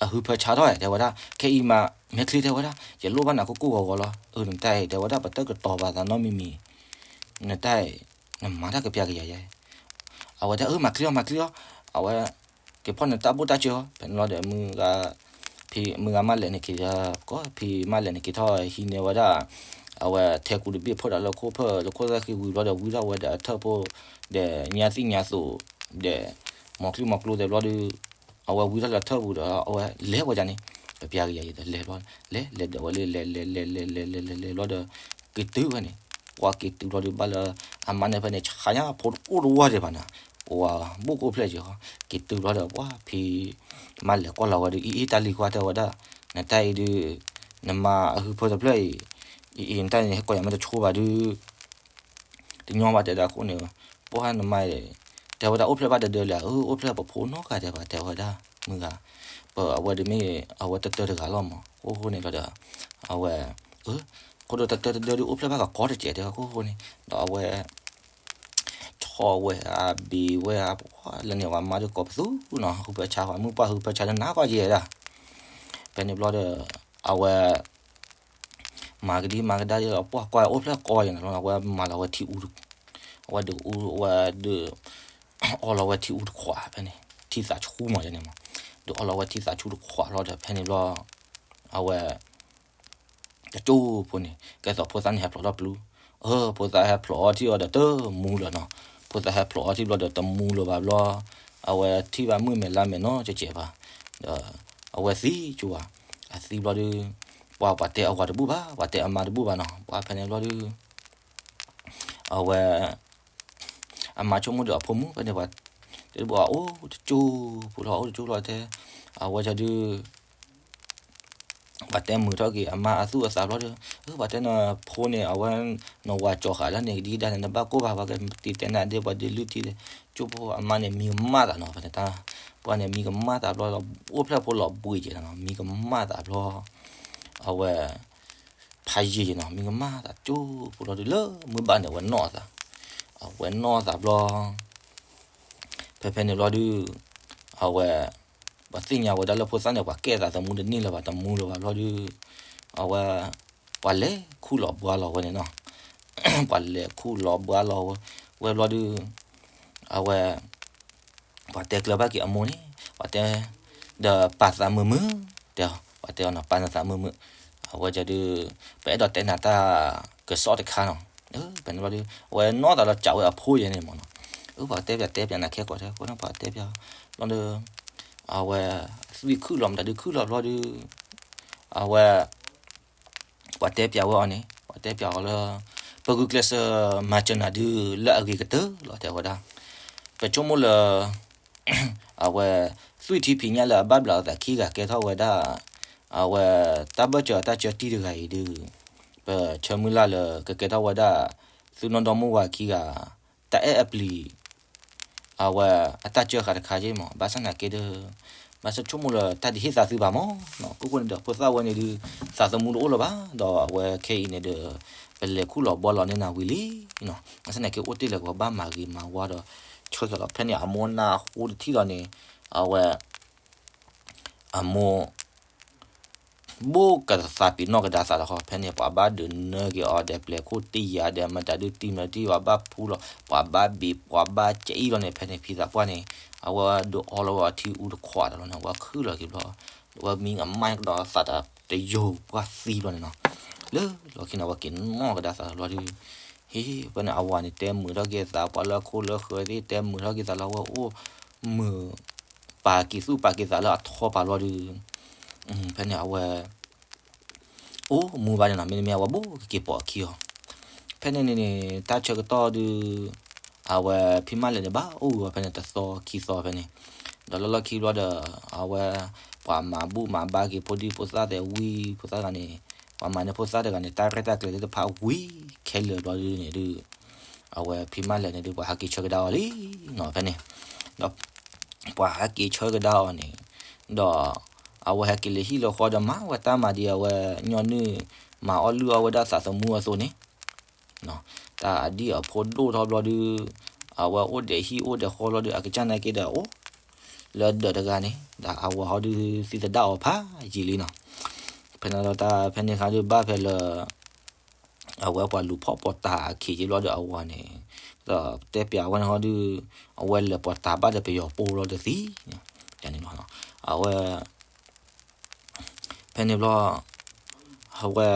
အဟုဖၢဆါထီၣ် တဲဝဲဒၣ် ခဲအံၤမး မဲာ်ချံ တဲဝဲဒၣ် ယလိၣ်ဘၣ်နၤကိၢ်ကိၢ်ဂီၤဂီၤလီၤ အၢ နတၢ်အံၤ တဲဝဲဒၣ် ပတၢ်ကတီၤဘၣ်သးနီတမံၤမံၤ နတၢ်အံၤ နမၤတၢ်ကပျၢ်ကယၤယဲ အဝဲတဲအၢ မၤချံအီၤ မၤချံအီၤ အဝဲ က့ၤဖီၣ်န့ၢ်တၢ်ဘိၣ်တၢ်စၢၤအီၤ ဖဲန့ၣ်လီၤဒီး မုၢ်ဂၤ ဖံမုၢ်ဂၤမၤလဲၣ်န့ၣ်က့ၤ ကီၢ်ဖံမၤလဲၣ်န့ၣ်က့ၤထီၣ်ဟံးန့ၢ်ဝဲဒၣ် အဝဲထဲကူတဘ့ၣ်ဖီၣ်ဒီးလၢခိၣ်ဖၢၣ် လၢခိၣ်သၣ်ဃံဝံၤဘျီဒီး ဝံထီၣ်ဝဲဒီးအထၢၣ်ဖိ ဒီးညါသံၣ်ညါသိး ဒီး မီၤချံမီၤကျိသဲးဘျီဒီး အဝဲဝံထီၣ်လၢထၢၣ်ပူၤဒီး အဝဲလဲၤဝဲဒၣ်န့ၣ် ကပျၢ်ကယၤယံၤဒီးလဲၤဘျီ လဲၤလဲၤဒီးဝဲလၢလဲၤလဲၤလဲၤလဲၤလဲၤလဲၤလဲၤလဲၤဘျီဒီး က့ၤတုၤဝဲန့ၣ် ပှၤက့ၤတုၤဘျီဒီးဘၣ်လၢ အမါန့ၣ်ဖဲန့ၣ် ဆါညါဖိတအိၣ်တဝီဒံးဘၣ်နၤ ပှၤဘိၣ်ကိၣ်ဖျဲၣ်က့ၤဃီ က့ၤတုၤဘျီဒီး ပှၤဖံ မၤလဲၤကွၢ်လီၤဝဲဒီး အံၤအံၤတၢ်လံၤခွါတဲဝဲဒၣ် နတၢ်အံၤဒုး နမါအဟုဖၢတဖျၢၣ်အံၤ အံၤအံၤ နတၢ်အံၤန့ၣ်ဟဲကိးယၤမ့ၢ်တဆိဘၣ်ဒုး တညီဘၣ်တဲဒၣ်အဃိန့ၣ် ပှၤနမါ တဲဝဲဒၣ်အိၣ်ဖျဲၣ်ဘၣ်တဒၢလၢ အၢ အိၣ်ဖျဲၣ်ပဖိနီတဂၤတဲဘၣ် တဲဝဲဒၣ် မုၢ်ဂၤ ပအဝဲဒၣ်မ့ၢ် အဝဲတတၢတဂၤလီၤမး အဃိန့ၣ်လီၤဒီး အဝဲ အၢ ခိၣ်ဒိၣ်တတၢတဒၢဒုးအိၣ်ဖျဲၣ်ဘၣ်ကကီတစဲးတဲဝဲအဃိန့ၣ် ဒီးအဝဲ ဆီၣ်ဝဲဧါ ဘ့ဝဲဧါ ပှၤလၢန့ၣ် ပှၤမါဒုးကိးပသူနီၤ ဟုဖၢဆါ ပှၤမုၢ်ပှၢ်ဟုဖၢဆါလၢနၤကွၢ်က့ၤဒၣ် ဖဲန့ၣ်ဘျီဒီး အဝဲ မၤကဒံမၤကဒါဒ်လီၤ ပှၤကွၢ်အိၣ်ဖျဲၣ်ကီယဲၢ်န့ၣ်လီၤ အဝဲမၤလီၤဝဲထံအူ အဝဲဒုးအူ အဝဲဒုး အီလီၤဝဲထံအူတခွးဖဲန့ၣ် ထံသးဆူမးယဲၢ်န့ၣ်မး ဒုးအီလီၤဝဲထံသးဆူတခွးလီၤဒီးဖဲန့ၣ်ဘျီ အဝဲ တကၠိဖိန့ၣ် ကဲသိးဖိသၣ်န့ၣ်ဟဲဖျိးထီၣ်ပျူၤ အၢ ဖိသၣ်ဟဲဖျိးအီထံအီၤဒီးတမူလၢၤနီၤ ဖိသၣ်ဟဲဖျိးအီထံဘျီဒီးတမူလၢၤဘၣ်ဘျီ အဝဲထံၣ်ဘၣ်မုၢ်မဲာ်လါမဲာ်နီတစဲးဘၣ် ဒီး အဝဲသံကၠိဘၣ် အသံဘျီဒုး ပှၤပှၤတဲအဝၤတဘူၣ်ဘၣ် ပှၤတဲအမါတဘူၣ်ဘၣ်နီၤ ပှၤဖဲန့ၣ်ဘျီဒုး အဝဲ အမါဆိကမိၣ်ဒီးအဖိမုၣ်ဖဲန့ၣ်ပှၤ တဲတဘူၣ်အအိၣ်တကၠိပူၤလီၤ အအိၣ်တကၠိလီၤတဲ အဝဲဒုး ပှၤတဲမုာ်ထီၣ်က့ၤအမါအသူၣ်အသးဘျီဒီး ပှၤတဲနဖိန့ၣ် အဝဲ နဝၤကၠီၤဃာ်လၢန့ၣ်ကဒံကဒါန့ၣ် နဘၣ်ကိၢ်ဘၣ် ပှၤကတံၤတဲနၤဒ့ ပှၤဒုးလုၢ်ထံ ကၠိဖိအမါန့ၣ် မံကမၣ်သးနီၤ ဖဲန့ၣ်တၢ် ပှၤန့ၣ်မံကမၣ်သးဘျီ အိၣ်ဖျဲၣ်ဖိလီၤဘှံးက့ၤနီၤ မံကမၣ်သးဘျီ အဝဲ ဖးယံာ်နီၤ မံကမၣ်သးကၠိဖိလီၤဒုး လၢမုၢ်ဘၣ်န့ၣ် အဝဲနီၣ်အသး, အဝဲနီၣ်အသးဘျီ ဖဲဖဲန့ၣ်ဘျီဒုး အဝဲ ပှၤသ့ၣ်ညါဝဲဒၣ်လၢဖိသၣ်န့ၣ် ပှၤကဲသးသမူတန့ၢ်လၢၤဘၣ် တမူလၢၤဘၣ်ဘျီဒုး အဝဲ ပှၤလဲၤခူၣ်လီၤဘှါလီၤဝဲန့ၣ်နီၤ, ပှၤလဲၤခူၣ်လီၤဘှါလီၤဝဲဘျီဒုး အဝဲ ပှၤတဲကျၢၤဘၣ်က့ၤအမိၢ်န့ၣ် ပှၤတဲ ဒီးပာ်သးမုာ်မုာ် တဲအီၤ ပှၤတဲအီၤနီၤ ပာ်နသးမုာ်မုာ်, အဝဲဒုး ပအဲၣ်ဒိးတဲနၤတၢ်ကစီၣ်တခါနီၤ, ဖဲန့ၣ်ဘျီဒုး အဝဲနီၣ်သးလီၤစးဝဲအဖိယဲန့ၣ်မ့ၢ်နီၤ, ပှၤတဲပၠးတဲပၠးနၤခဲကိာ်တဲ အဃိန့ၣ်ပှၤတဲပၠး ဘျီဒုး အဝဲ သွံၣ်ခုၣ်လီၤမတၤဒုးခုၣ်လီၤဘျီဒုး အဝဲ ပှၤတဲပၠးဝဲအီၤန့ၣ် ပှၤတဲပၠးအီၤလၢ ပဂုာ်ကျဲးစၢးမၤစၢၤနၤဒုးလၢအဂ့ၤကတၢၢ်လီၤ တဲဝဲဒၣ်, ပဆိကမိၣ်လၢ အဝဲ သွံၣ်ထံဖံးညၣ်လၢအဘၣ်ဘျးအသးခံဂၤကဲထီၣ်ဝဲဒၣ် အဝဲ တၢ်ဘၢၣ်စၢၤအတၢ်ကၢတံၢ်တဂၤအံၤဒုး ပဆၢမုၢ်လၢ်လၢကကဲထီၣ်ဝဲဒၣ် သုးနီၢ်ဒီမါဝၤခံဂၤ တၢ်အဲၣ်အပျံၤ အဝဲအတၢ်ကၢဃာ်တခါက့မး ဘၣ်ဆၣ်သနာ်က့ဒီး ဘၣ်ဆၣ်ဆိကမိၣ်လၢတၢ်တဟ့ၣ်သးသုဘၣ်မး, ကိးကိးန့ၣ်ဒီးဖိသၣ်ဝဲန့ၣ်ဒုး သးသမူတအိၣ်လၢၤဘၣ် ဒီးအဝဲခဲအံၤန့ၣ်ဒီး ပလဲၤခူၣ်လီၤဘှါလီၤန့ၢ်နၤဝံၤလံနီၤ, ဘၣ်ဆၣ်သနာ်က့အိၣ်တ့ၢ်လၢၤ ပဘၣ်မၤဂ့ၤမၤဝါဒီး ဆၢထၢၣ်လီၤ ဖဲန့ၣ်အမိၢ်နၢ်ဟူတထံၣ်လီၤန့ၣ် အဝဲ အမိၢ် ဘိၣ်ကသးပ့ၤနီၣ်ကဒါသးလီၤဃီ ဖဲန့ၣ် ပှၤဘၣ်ဒုးနၢက့ၤအီၤဒီးပျဲၤခိၣ်တံၢ်ယၤဒီး မတၤဒုးတံၢ်မတံၢ် ပှၤဘၣ်ဖူလီၤ ပှၤဘၣ်ဘံး ပှၤဘၣ်ကအံၣ်လီၤန့ၣ် ဖဲန့ၣ်ဖံသးပှၢ်န့ၣ် အဝဲဒုးအီလီၤဝဲအထံအူတခွးဒီးလီၤန့ၣ် အဝဲခုၣ်လီၤက့ၤဘျီ အဝဲမံကမၣ်ကဒီးသးတယိာ်ပှၢ်သံဘျီန့ၣ်နီၤ, လၢလီၢ်ခံန့ၣ် အဝဲက့ၤနီၣ်ကဒါသးလီၤဒုး ဟ့ၣ် ဖဲန့ၣ် အဝၤန့ၣ် တဲမုာ်ထီၣ်က့ၤသး ပှၤလၢအခိၣ်လၢဃၢၤသ့ၣ် တဲမုာ်ထီၣ်က့ၤသးလၢအဝဲအိၣ်မုာ် ပာ်က့ၤသူၣ်ပာ်က့ၤသးလၢအထီပာ်လီၤဒုး ဖဲန့ၣ် အဝဲ အိၣ်မူဘၣ်န့ၣ်နီၤ မ့တမ့ၢ်အဝဲဘူးကက့ၤပိာ်အခံအီၤ ဖဲန့ၣ်န့ၣ်န့ၣ် တၢ်ဆၢကတီၢ်ဒုး အဝဲဖံမၤလဲၣ်န့ၣ် ဘၣ်အိၣ်ဝံၤအီၤဖဲန့ၣ် တသီခံသီဖဲန့ၣ် ဒီးလၢလီၢ်ခံဘျီဒီး အဝဲ ပှၤမၤဘူၣ်မၤဘါက့ၤဖိဒံဖိသၣ်သဲးဝံၤ ဖိသၣ်တဂၤန့ၣ် ပှၤမၤန့ၢ်ဖိသၣ်တဂၤန့ၣ် တၢ်ရဲၣ်တၢ်ကျဲၤသ့ၣ်တဖၣ်ဝံၤခဲလၢာ်ဘျီဒုးန့ၣ်ဒုး အဝဲဖံမၤလဲၣ်န့ၣ်ဒုး ပှၤဟးက့ၤဆၢကဒါအီၤလံနီၤ ဖဲန့ၣ် ဒီး ပှၤဟဲက့ၤဆၢကဒါအီၤန့ၣ် ဒီး အဝဲဟဲက့ၤလၢဟံၣ်လၢဃီဒီး မၤဝဲတၢ်မၤဒံးအဝဲ ညီနုၢ် မၤအီၣ်လုၢ်အီၣ်ဝဲဒၣ်သးသမူအသိးန့ၣ် တၢ်အဒံၣ်အဖိဒိၣ်ထီၣ်ဘျီဒုး အဝဲအိၣ်ဒီးဟံၣ်အိၣ်ဒီးဃီဘျီဒုး အကစၢ်နာ်က့ဒီးအိၣ် လၢဒၢးတဂၤန့ၣ် ဒီးအဝၤဟီဒုးသံသဒၣ်အီၤဖးယံာ်လံနီၤ ဖဲန့ၣ်လီၤတၢ်ဖဲန့ၣ်ခါဒုးဘၣ်ဖဲလၢ အဝဲပှၤလူၤဖီၣ်ပီၤတၤအခံးက့ဘျီဒီးအဝၤန့ၣ် ဒီးတဲပၠးဝဲန့ၣ်ဟီဒုး အဝဲလဲၤပီၤတၤဘၣ်ဒီးပယီၤပိာ်ဘျီဒီးသံ န့ၣ်လီၤ အဝဲ ဖဲန့ၣ်ဘျီ အဝဲ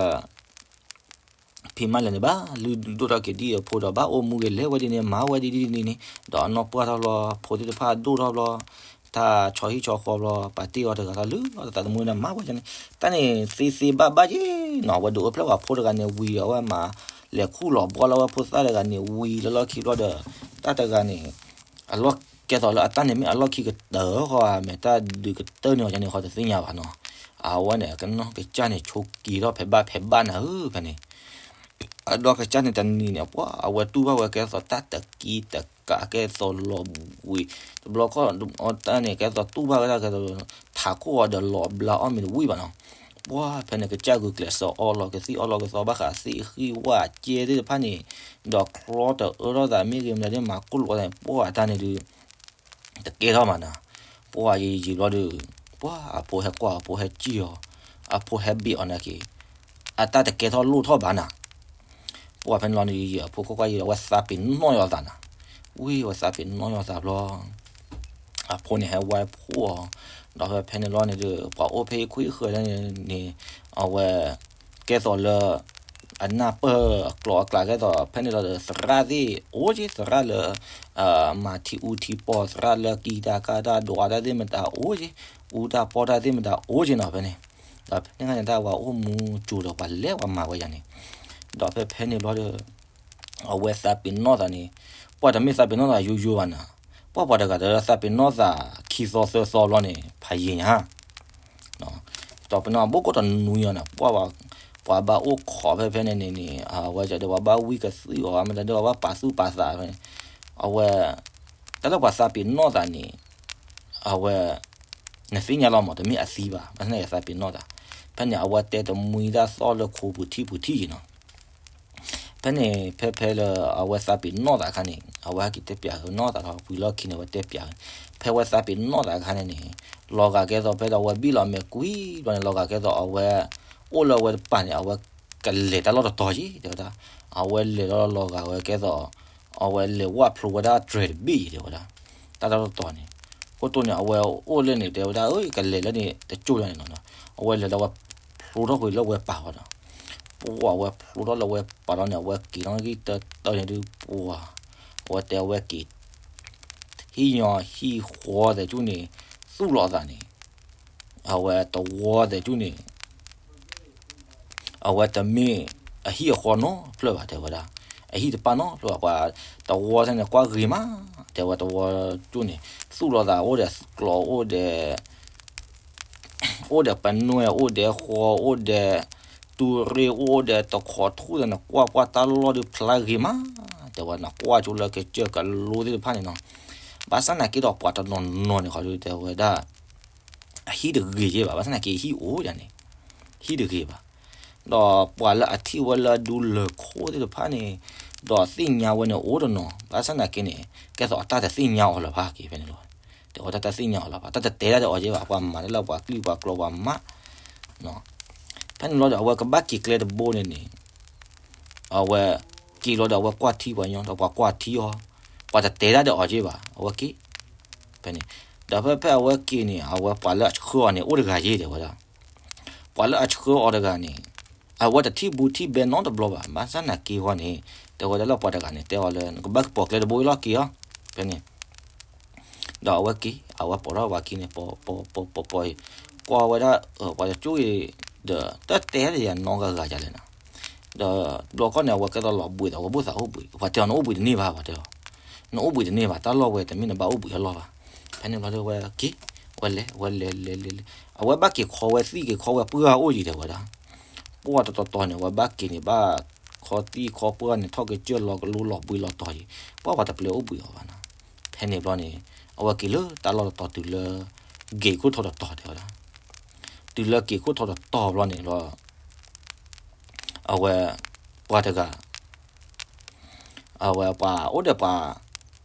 ဖံမၤလဲၣ်န့ၣ် ဘၣ်လုၢ်ဒိၣ်ထီၣ်က့ၤဒ်အဖိဒီး ဘၣ်အိၣ်မူဂ့ၤလဲၤဝဲဒ်န့ၣ် မၤဝဲဒ်ဒ်န့ၣ်န့ၣ် ဒီးအနီၢ်ပှၢ်ထီၣ်ဘျီ ဖိသ့ၣ်တဖၣ်ဒိၣ်ထီၣ်ဘျီ တၢ်ဆီဟံၣ်ဆီဃီဘျီ ပာ်တ့ၢ်အီၤတဂၤလီၤ လုၢ်လီၤသးသမူန့ၣ် မၤဝဲန့ၣ် တၢ်န့ၣ်သ့သ့ဘၣ်ဘၣ်ယ့ၣ်နီၤ အဝဲဒုးအိၣ်ဖျဲၣ်ပှၤဖိတဂၤန့ၣ်ဝံၤဒီး အဝဲမၤလဲၤခူၣ်လီၤဘှါလီၤဝဲဖိသၣ်တဂၤန့ၣ်ဝံၤလၢလီၢ်ခံဘျီဒီး တၢ်တဂၤန့ၣ် အလီၢ်ကဲသိးလၢအတၢ်န့ၣ်မ့ၢ်အလီၢ်ခံကတၢၢ်ဃီဧါ မ့ၢ်တၢ်ဒုးကတၢၢ်န့ၢ်အီၤန့ၣ် ဃီတသ့ၣ်ညါဘၣ်နီၤ အဝဲန့ၣ် အကနီၢ်ကစၢ်န့ၣ်ဆိးက့ၤထီၣ်ဖဲဘၣ်ဖဲဘၣ်နၤဧၢ ဖဲန့ၣ် အဒီကစၢ်န့ၣ်တနံၤန့ၣ် ပှၤအဝဲတူၢ်ဘၣ်ဝဲကဲသိးတၢ်တကံတကး ကဲသိးလီၤဘှံး တဘျီခီၣ်တၢ်န့ၣ် ကဲသိးတူၢ်ဘၣ်ဝဲဒၣ်ကဲသိး ထးခိၣ်အီၤဒီးလီၤဘျါအီၣ်မ့ၤတဝံၣ်ဘၣ်နီၤ ပှၤဖဲန့ၣ် ကစၢ်ဂုာ်ကျဲးစၢးအီၣ်လီၤကသံၣ်အီၣ်လီၤကသီဘၣ်ဃးသ့ၣ်ဃံဝၣ်ကဲသ့ၣ်တဖၣ်န့ၣ် ဒီးချီတအၢထီၣ်သးမ့ၢ်ဂ့ၤမတၤဒ်မၤကိၢ်လိာ်သးန့ၣ် ပှၤအတၢ်န့ၣ်ဒုး တကဲထီၣ်မးနၤ ပှၤယံာ်ယံာ်ဘျီဒီး ပှၤအဖိဟဲကွၢ်အီၤ အဖိဟဲစံၣ်အီၤ အဖိဟဲဘ့ၣ်အီၤနာ်က့ အတၢ်တကဲထီၣ်လိၣ်ထီၣ်ဘၣ်နၤ ပှၤဖဲန့ၣ်လီၤန့ၣ် ယံာ်ယံာ်အဖိကွၢ်ကွၢ်ယံာ်ဒီး အဝဲသးပ့ၤနီၣ်ယီၤသးနၤ ဝံၤအဝဲသးပ့ၤနီၣ်ယီၤသးဘျီ အဖိန့ၣ်ဟဲဝါဖှိၣ်အီၤ ဒီးဖဲဖဲန့ၣ်လီၤန့ၣ်ဒီး ပှၤအိၣ်ဖဲအံၤခွံအံၤဃၢၤန့ၣ်န့ၣ် အဝဲ ကဲသိးလၢ အနၢ်ပၢၢ်အကျိၤအကျဲကဲသိး ဖဲန့ၣ်လီၤဒီး သရၣ်သ့ၣ်အိၣ်က့ သရၣ်လၢ မၤထံအူထံပီၢ် သရၣ်လၢကံတၢ်ကၢ်တၢ်ဒွးတၢ်သ့ၣ်မတၤအိၣ်က့ အူတၢ်ပီၢ်တၢ်သ့ၣ်မတၤအိၣ်က့နီၤ ဖဲန့ၣ် ဒီးဖဲန့ၣ်ခါန့ၣ် တၢ်ဝဲအိၣ်မူစူၤဒီးပှၤလဲၤပှၤမၤဝဲယၤန့ၣ် ဒီးဖဲဖဲန့ၣ်ဘျီဒီး အဝဲသးပ့ၤနီၣ်သးန့ၣ် ပှၤတမ့ၢ်သးပ့ၤနီၣ်သးယိယိဘၣ်နၤ ပှၤပှၤတဂၤဒီးသးပ့ၤနီၣ်သးခံသီသၢသီဘျီန့ၣ် ဖးယံာ်ညါ ဒီးပနီၢ်ဘိၣ်ကိၣ်တနွံအီၤန့ၣ် ပှၤ ပှၤဘၣ်အိၣ်ခိးဖဲဖဲန့ၣ်န့ၣ်န့ၣ် အဝဲဒၣ်ဒီးပှၤဘၣ်ဝံကသံၣ်အီၤ မတၤဒီးပှၤဘၣ်ပာ်သူၣ်ပာ်သးဖဲန့ၣ် အဝဲ တၢ်လၢပှၤသးပ့ၤနီၣ်သးန့ၣ် အဝဲ နသ့ၣ်ညါလီၤမး တမ့ၢ်အသံဘၣ် ဘၣ်ဆၣ်သနာ်က့သးပ့ၤနီၣ်သး ဖဲန့ၣ် အဝဲတဲတမှံတၢ်သီၣ်လၢခိပူၤထံပူၤထံနီၤ. ဖဲန့ၣ် ဖဲဖဲလၢအဝဲသးပ့ၤနီၣ်သးအခါန့ၣ် အဝဲဟဲက့ၤတဲပၠးနီၣ်သးဒီး ဝံၤလီၢ်ခံန့ၣ် အဝဲတဲပၠး, ဖဲဝဲသးပ့ၤနီၣ်သးအခါန့ၣ်န့ၣ် လီၤဂာ်ကဲသိး ဖဲဒီးအဝဲဘံၣ်လီၤမဲာ်ကွံာ်ဘျီန့ၣ် လီၤဂာ်ကဲသိးအဝဲ အိၣ်လၢအဝဲတပၤန့ၣ် အဝဲကလဲၤတၢ်လီၢ်တတီၤက့ၤ တဲဝဲဒၣ်. အဝဲလဲၤလီၤလီၤဂာ်ဝဲကဲသိး အဝဲလဲၤဝၢ်ဖျိဝဲဒၣ်တြဲၤတဘ့ၣ်အံၤ တဲဝဲဒၣ်. တၢ်လီၢ်တတီၤန့ၣ် ခိၣ်တိန့ၣ် အဝဲအိၣ်လၢန့ၣ် တဲဝဲဒၣ် အကလဲၤလၢန့ၣ် တကၠိၢ်လၢန့ၣ်နီၤ. အဝဲလဲၤလၢအဝဲဖျိထီၣ်ကွံာ်လၢဝဲပာ်ဃီဒီး ပှၤဝဲဖျိထီၣ်လၢဝဲပာ်လီၤန့ၣ် အဝဲက့ၤထီၣ်ဂံၢ်တၢတၢန့ၣ်ဒုး ပှၤ အဝဲတဲအဝဲက့ၤ ဟံၣ်ညီဟံၣ်ဃီသဲးကၠူၣ်န့ၣ် သူၣ်လီၤသးန့ၣ် အဝဲတဝီသဲးကၠူၣ်န့ၣ် အဝဲတမ့ၢ်အဟံၣ်အဃီနီတဖျၢၣ်ဘၣ် တဲဝဲဒၣ်. အဟံၣ်တပၢ်နီတဖျၢၣ်ဘၣ် ပှၤတဝီသဲးန့ၣ် ကွၢ်ဂ့ၤမး တဲဝဲ တဝီကၠူၣ်န့ၣ် သူၣ်လီၤသး အိၣ်ဒီးကျီ အိၣ်ဒီး အိၣ်ဒီးပနွဲၣ် အိၣ်ဒီးဃီ အိၣ်ဒီးတူၢ်ရ့ၣ် အိၣ်ဒီးတခိးထူၣ်သဲးန့ၣ် ကွၢ်ကွၢ်တၢ်လီၢ်ဒုးဖျါဂ့ၤမး တဲဝဲ နကွၢ်ကၠိလၢကစၢၢ်ကလိသ့ၣ်တဖၣ်န့ၣ်နီၤ. ဘၣ်ဆၣ်သနာ်က့ဒီးပှၤတနီၤနီၤန့ၣ် ခီဒုးတဲဝဲဒၣ် အဟံၣ်တဂ့ၤက့ဘၣ် ဘၣ်ဆၣ်သနာ်က့ဟံၣ်အိၣ်ယၤန့ၣ် ဟံၣ်တဂ့ၤဘၣ်. ဒီးပှၤလၢအထံၣ်ဝဲလၢဒူလၢၢ်ခိၣ်သ့ၣ်တဖၣ်န့ၣ် ဒီးသ့ၣ်ညါဝဲန့ၣ်အိၣ်တနီၤ ဘၣ်ဆၣ်သနာ်က့န့ၣ် ကဲသိးအတၢ်တသ့ၣ်ညါအီၤလၢၤဘၣ်က့ၤဖဲန့ၣ်လီၤ. တဲဝဲတၢ်တသ့ၣ်ညါအီၤလၢၤဘၣ် တၢ်တတဲတၢ်ဒီးအီၤက့ဘၣ် ပှၤမၤတၢ်လၢပှၤကလုာ်ပှၤကျိာ်ပှၤမး ဖဲန့ၣ်ဘျီဒီး အဝဲကဘၣ်က့ၤကျဲတဘိန့ၣ်န့ၣ် အဝဲက့ၤလီၤဒီး အဝဲကွၢ်ထံပှၤညီ ဒီးပှၤကွၢ်ထံအီၤ ပှၤတတဲတၢ်ဒီးအီၤက့ဘၣ် အဝဲက့ၤ ဖဲန့ၣ် ဒီးဖဲဖဲအဝဲက့ၤန့ၣ် အဝဲပှၤလၢအဆှၢအီၤန့ၣ် အိၣ်တဂၤယ့ၢ် တဲဝဲဒၣ်. ပှၤလၢအဆှၢအီၤတဂၤန့ၣ် အဝဲတထံၣ်ဘူးထံၣ်ဘဲနီတဘျီဘၣ် ဘၣ်ဆၣ်သနာ်က့ဃီန့ၣ် တဲဝဲဒၣ်လၢပှၤတဂၤန့ၣ် တဲအီၤလၢ နကဘၣ်ကပိာ်ကျဲတဘိအံၤလီၤ က့ၤအီၤ ဖဲန့ၣ် ဒီးအဝဲက့ၤ အဝဲပိာ်ထီၣ်ဝဲခံန့ၣ် ပိာ်ပိာ်ပိာ်ပိာ်ပိာ်အံၤ ကွၢ်ဝဲဒၣ် ပှၤတကၠိၢ်အံၤ ဒီးတၢ်တဲတယၤနီဂၤဂၤယၤလဲၣ်နီၤ. ဒီးဘျီခီန့ၣ် အဝဲကဲသိးလီၤဘှံးသး အဝဲဘိၣ်သးအိၣ်ဘှံး ပှၤတဲအီၤနအိၣ်ဘှံးတန့ၢ်ဘၣ် ပှၤတဲအီၤ နအိၣ်ဘှံးတန့ၢ်ဘၣ် တၢ်လီၢ်ဝဲတမ့ၢ်နဘၣ်အိၣ်ဘှံးအလီၢ်ဘၣ်. ဖဲန့ၣ်ဘျီဒီး အဝဲက့ၤ အဝဲလဲၤ အဝဲလဲၤလဲၤလဲၤလဲၤ အဝဲဘၣ်က့ၤခီဝဲသံၣ်က့ၤခီဝဲပှၢ်အိၣ်ယံၤ တဲဝဲဒၣ်. ပှၢ်တတီၤတီၤန့ၣ် အဝဲဘၣ်က့ၤန့ၣ် ဘၣ်ခီသံၣ်ခီပှၢ်န့ၣ် ထီၣ်ကစၢၢ်လီၤကလိလီၤဘှံးလီၤတီၤယံၤ ပှၢ်ပှၤတပျဲအိၣ်ဘှံးအီၤဘၣ်နီၤ. ဖဲန့ၣ်ဘျီန့ၣ် အဝဲက့ၤလၢတၢ်လီၢ်တတီၤတုၤလၢ ဂ့ၤခိၣ်ထီတတီၤ တဲဝဲဒၣ်. တုၤလၢဂ့ၤခိၣ်ထီတတီၤဘျီန့ၣ်လီၤ အဝဲ ပှၤတဂၤ အဝဲပှၤအိၣ်ဒီးပှၤ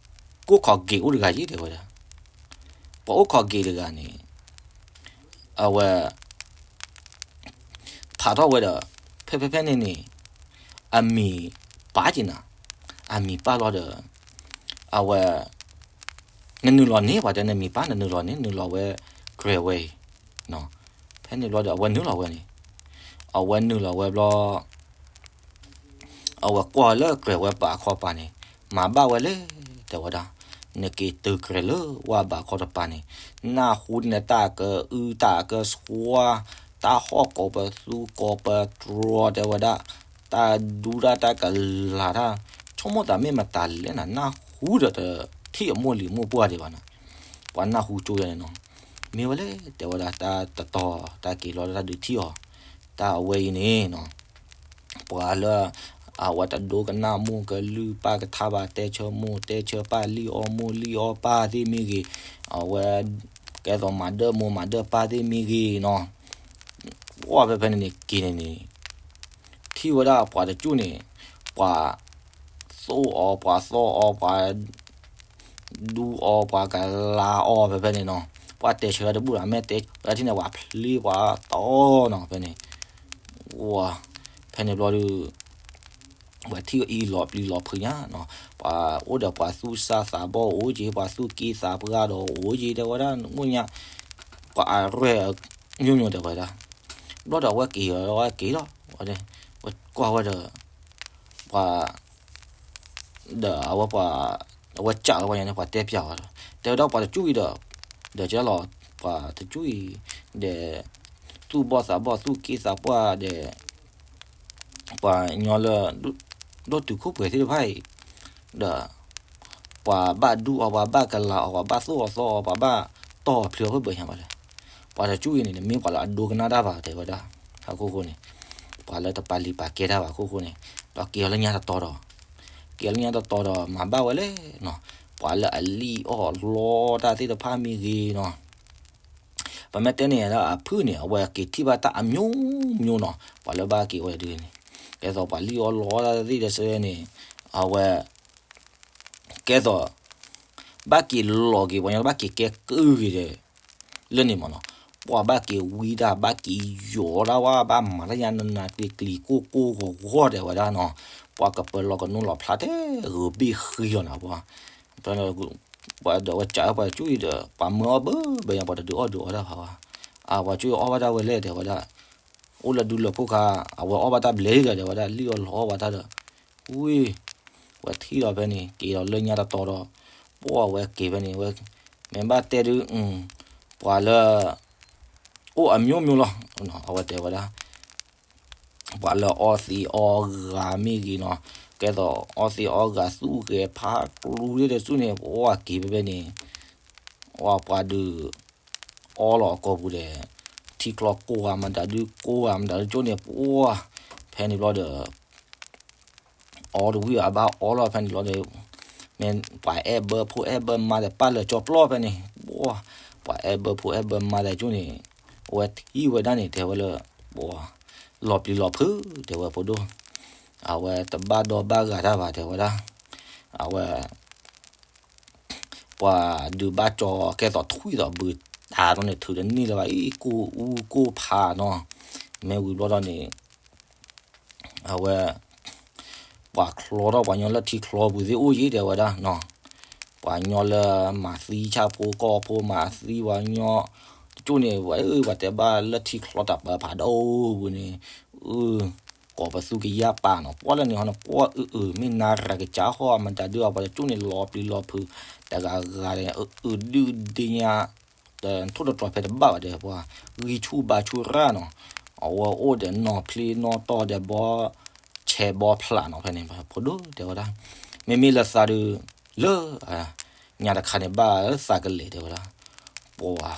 ကိၢ်ခီၣ်က့ၤအိၣ်တဂၤယ့ၢ် တဲဝဲဒၣ်. ပှၤအိၣ်ခီၣ်က့ၤတဂၤန့ၣ် အဝဲ ဖးထီၣ်ဝဲဒီး ဖဲဖဲဖဲန့ၣ်န့ၣ် အမံၤပၢ်က့ၤနၤ, အမံၤပၢ်လီၤဒီး အဝဲ နနုာ်လီၤန့ၣ် ပှၤတဲနမံၤပၢ် နနုာ်လီၤန့ၣ် နုာ်လီၤဝဲ ကြဲၤဝဲအံၤ ဖဲန့ၣ်ဘျီဒီး အဝဲနုာ်လီၤဝဲန့ၣ် အဝဲနုာ်လီၤဝဲဘျီ အဝဲကွၢ်လၢကြဲၤဝဲဘးခီပၤန့ၣ် မၤဘၣ်ဝဲလဲၣ် တဲဝဲဒၣ်. နက့ၤတုၤကြဲၤလၢဝဲဘးခီတပၤန့ၣ် နၢ်ဟူန့ၣ်တၢ်ကအုတၢ်ကဆှါ တၢ်ဟီၣ်ကိးပသူကိးပတြီၤ တဲဝဲဒၣ်. တၢ်ဒူတၢ်တၢ်ကလၤတၢ် ဆိကမိၣ်သးမ့ၢ်မတၤလဲၣ်နၤ နၢ်ဟူဒီးတထံၣ်အမိၢ်လံၤမိၢ်ပှၢ်ဒံးဘၣ်နၤ. ပှၤနၢ်ဟူကၠိယၤန့ၣ်နီၤ မ့ၢ်ဝဲလဲၣ် တဲဝဲဒၣ် တၢ်တတီၤ တၢ်က့ၤလီၤတၢ်ဒုးထံၣ်အီၤ တၢ်အဝဲအံၤန့ၣ်နီၤ ပှၤလၢ အဝဲတဒိကနၣ်မိၢ်ကလုၢ်ပၢ်ကထါဘၣ် တဲဆၢမိၢ်တဲဆၢပၢ် လံၣ်အီၣ်မိၢ်လံၣ်အီၣ်ပၢ်သ့ၣ်မ့ၢ်ဂ့ၤ အဝဲ ကဲသိးမၤဒၢမိၢ်မၤဒၢပၢ်သ့ၣ်မ့ၢ်ဂ့ၤနီၤ ကွၢ်ဖဲဖဲန့ၣ်န့ၣ် က့ၤန့ၣ်န့ၣ် ထံၣ်ဝဲဒၣ်ပှၤတကၠူၢ်န့ၣ် ပှၤ သိၣ်အီၤ ပှၤသီၣ်အီၤ ပှၤ ဒူအီၤ ပှၤကလၤအီၤဖဲဖဲန့ၣ်နီၤ ပှၤတဲဆၢတဘူၣ်ဒီး မ့ၢ်တဲဆၢထံၣ်န့ၣ် ပှၤဖျ့ပှၤတီနီၤ ဖဲန့ၣ် ဝ ဖဲန့ၣ်ဘျီဒီး ပှၤထံၣ်အံၤလီၤပျံၤလီၤဖုးညါနီၤ ပှၤအိၣ်ဒီးပှၤသူၣ်စၢ်သးဘီၣ်အိၣ်က့ၤ ပှၤသူၣ်က့သးပှၢ်ဒီးအိၣ်က့ၤ တဲဝဲဒၣ် နအိၣ်ညါ ပှၤအရဲၣ် ညိၣ်ညိၣ် တဲဝဲဒၣ် ဘျီဒီးအဝဲက့ၤလီၤ အဝဲက့ၤလီၤ ဝဲကွၢ်ဝဲဒီး ပှၤ ဒီးအဝဲပှၤ အဝဲစံးလီၤဝဲညါန့ၣ် ပှၤတဲပျးဝဲဒီး တဲဝဲဒၣ်ပှၤတကၠူၢ်အံၤဒီး ဒီးကလီၤ ပှၤတကၠူၢ်အံၤ ဒီး သူၣ်ဘီၣ်သးဘီၣ် သူၣ်က့သးပှၢ်ဒီး ပှၤညီလၢ ဒိၣ်တုာ်ခိၣ်ပှဲၤသ့ၣ်တဖၣ်အံၤ ဒီး ပှၤဘၣ်ဒူအီၤ ပှၤဘၣ်ကလၤအီၤ ပှၤဘၣ်သိၣ်အီၤသီအီၤ ပှၤဘၣ်တီၢ်အီၤဖျ့အီၤဖဲဘၢၣ်ညါဘၣ်လဲၣ်. ပှၤတကၠူၢ်အံၤန့ၣ် နမ့ၢ်ပှၤလၢအဒိကနၣ်တၢ်ဘၣ် တဲဝဲဒၣ် အခိၣ်ဃိန့ၣ် ပှၤလၢတပာ်လံာ်ပာ်ကဲတၢ်ဘၣ်အခိၣ်ဃိန့ၣ် ဒီးက့ၤအီၤလၢညါတတီၤဒီး က့ၤအီၤလၢညါတတီၤဒီး မၤဘၣ်ဝဲလဲၣ်နီၤ ပှၤလၢအလံၣ်အီၣ်လီတၢ်သ့ၣ်တဖၣ်မ့ၢ်ဂ့ၤနီၤ ပမ့ၢ်တဲန့ၣ်ဒီးအဖုၣ်န့ၣ် အဝဲက့ၤထံၣ်ဘၣ်တၢ်အမျိုးမျိုးနီၤ, ပှၤလၢဘၣ်က့ၤဝဲဒုန့ၣ်, ကဲသိးပှၤလံၣ်အီၣ်လီအီၣ်တၢ်သ့ၣ်တစဲန့ၣ်, အဝဲ ကဲသိး ဘၣ်က့ၤလီၤက့ၤ ပှၤညီဘၣ်က့ၤကဲကုၢ်က့ၤဒီး လၢန့ၣ်မ့ၢ်နီၤ, ပှၤဘၣ်က့ၤဝံတၢ် ဘၣ်က့ၤယိးတၢ်ဝဲ ဘၣ်မၤတၢ်ညါနနၤကျံၤကျံၤကိၢ်ကိၢ်ဂီၤဂီၤ တဲဝဲဒၣ်နီၤ, ပှၤကပၢၤလီၤကနိလီၤဖျါထဲ ဂုာ်ဘ့ၣ်ဃံလီၤနၤပှၤ, ပှၤဒီးဝဲကးပှၤကၠူအံၤဒီး ပှၤမၢအီၣ်ဘၢဘၢညါ ပှၤတဒုးအီၣ်ဒုးအီတၢ်ဖးဝဲ, အပှၤကၠူအံၤအီၣ်ဘၣ်တၢ်ဝဲလဲၣ် တဲဝဲဒၣ်, အိၣ်လၢဒူလၢၢ်ခိၣ်ခါ, အဝဲအီၣ်ဘၣ်တၢ်ဘျဲၣ်ဒီး တဲဝဲဒၣ် လံၣ်အီၣ်လီအီၣ်ဘၣ်တၢ်ဒီး, ဝံၤ ဝဲထံၣ်လီၤဖဲန့ၣ် က့ၤဒီးလၢညါတတီၤဒီး, ပှၤဝဲက့ၤဖဲန့ၣ် ဝဲ မ့ၢ်ဘၣ်တဲဒုး, ပှၤလၢ အိၣ်အမျိုးမျိုးလီၤ, အဝဲတဲဝဲဒၣ်, ပှၤလၢအီသံးအီဂၤမ့ၢ်ဂ့ၤနီၤ, ကဲသိးအီသံးအီဂၤသူၣ်ဂဲၤဖးကျူဒ်တစူၢ်န့ၣ် ပှၤက့ၤဖဲဖဲန့ၣ်, ပှၤဒုး အီလီၤအကိာ်ပူၤဒီး ထံချီကိးဂၤမတၤဒုး ကိးဂၤမတၤဒုးကၠိန့ၣ် ပှၤ ဖဲန့ၣ်ဘျီဒီး အီတဝံၣ်အဘၣ်အီလီၤဖဲန့ၣ်ဘျီဒီး မ့ၢ်ပှၤအဲၣ်ဘၢဖိအဲၣ်ဘၢမါဒီး ပာ်လၢာ်ကၠီပျီဖဲန့ၣ် ပှၤ ပှၤအဲၣ်ဘၢဖိအဲၣ်ဘၢမါဒီးကၠိန့ၣ် အဝဲထံၣ်ဝဲဒၣ်န့ၣ် တဲဝဲလၢ ပှၤ လီၤပျံၤလီၤဖုး တဲဝဲဖိဒိၣ် အဝဲတဘၣ်ဒီဘၣ်ဂာ်တၢ်ဘၣ် တဲဝဲဒၣ် အဝဲ ပှၤဒုးဘၣ်ကၠီ ကဲသိးထွံၣ်သိးဘုးတၢ်ဒီးန့ၣ် ထုးတန့ၢ်လၢၤဘၣ်အံၤ ကိၢ်အူကိၢ်ဖးနီၤ မ့ၢ်ဝံၤဘျီဒီးန့ၣ် အဝဲ ပှၤချီထီၣ်ပှၤညီလၢထံချီပူၤသ့ၣ်အိၣ်ယံၤ တဲဝဲဒၣ်နီၤ ပှၤညီလၢမၤသံဆၣ်ဖိကီၢ်ဖိ မၤသံပှၤညီ တကၠိၢ်န့ၣ် ပှၤတဲဘၣ်လၢထံချီတၢ်ပၢဖးဒိၣ်ပူၤန့ၣ် ကိးပသူကယၢ်ပာ်နီၤ ပှၤလၢန့ၣ်ဟီန့ၣ် ပှၤအုးအုး မ့ၢ်နၤရၤကစၢ်ဟီၣ် မတၤဒုးအပှၤတကၠိၢ်န့ၣ် လီၤပျံၤလီၤဖုး တဂၤဂၤန့ၣ် အုးဒုၣ်ဒ့ညါ တထိၣ်တတြီၤဖဲတဘၣ်ဘၣ်ဒီး ပှၤဂံၢ်ဆူၣ်ဘါဆူၣ်ရၣ်နီၤ အဝဲအိၣ်ဒီးနီၢ်ဖျ့နီၢ်တီၢ်ဒီးဘီ ဆဲးဘီဖျးနီၤ ဖဲန့ၣ် ဖိဒိၣ်တဲဝဲဒၣ် မ့မ့ၢ်လၢသးဒုး လၢ ညါတခါန့ၣ် ဘၣ်လၢသးကလဲၤတဲဝဲဒၣ် ပှၤ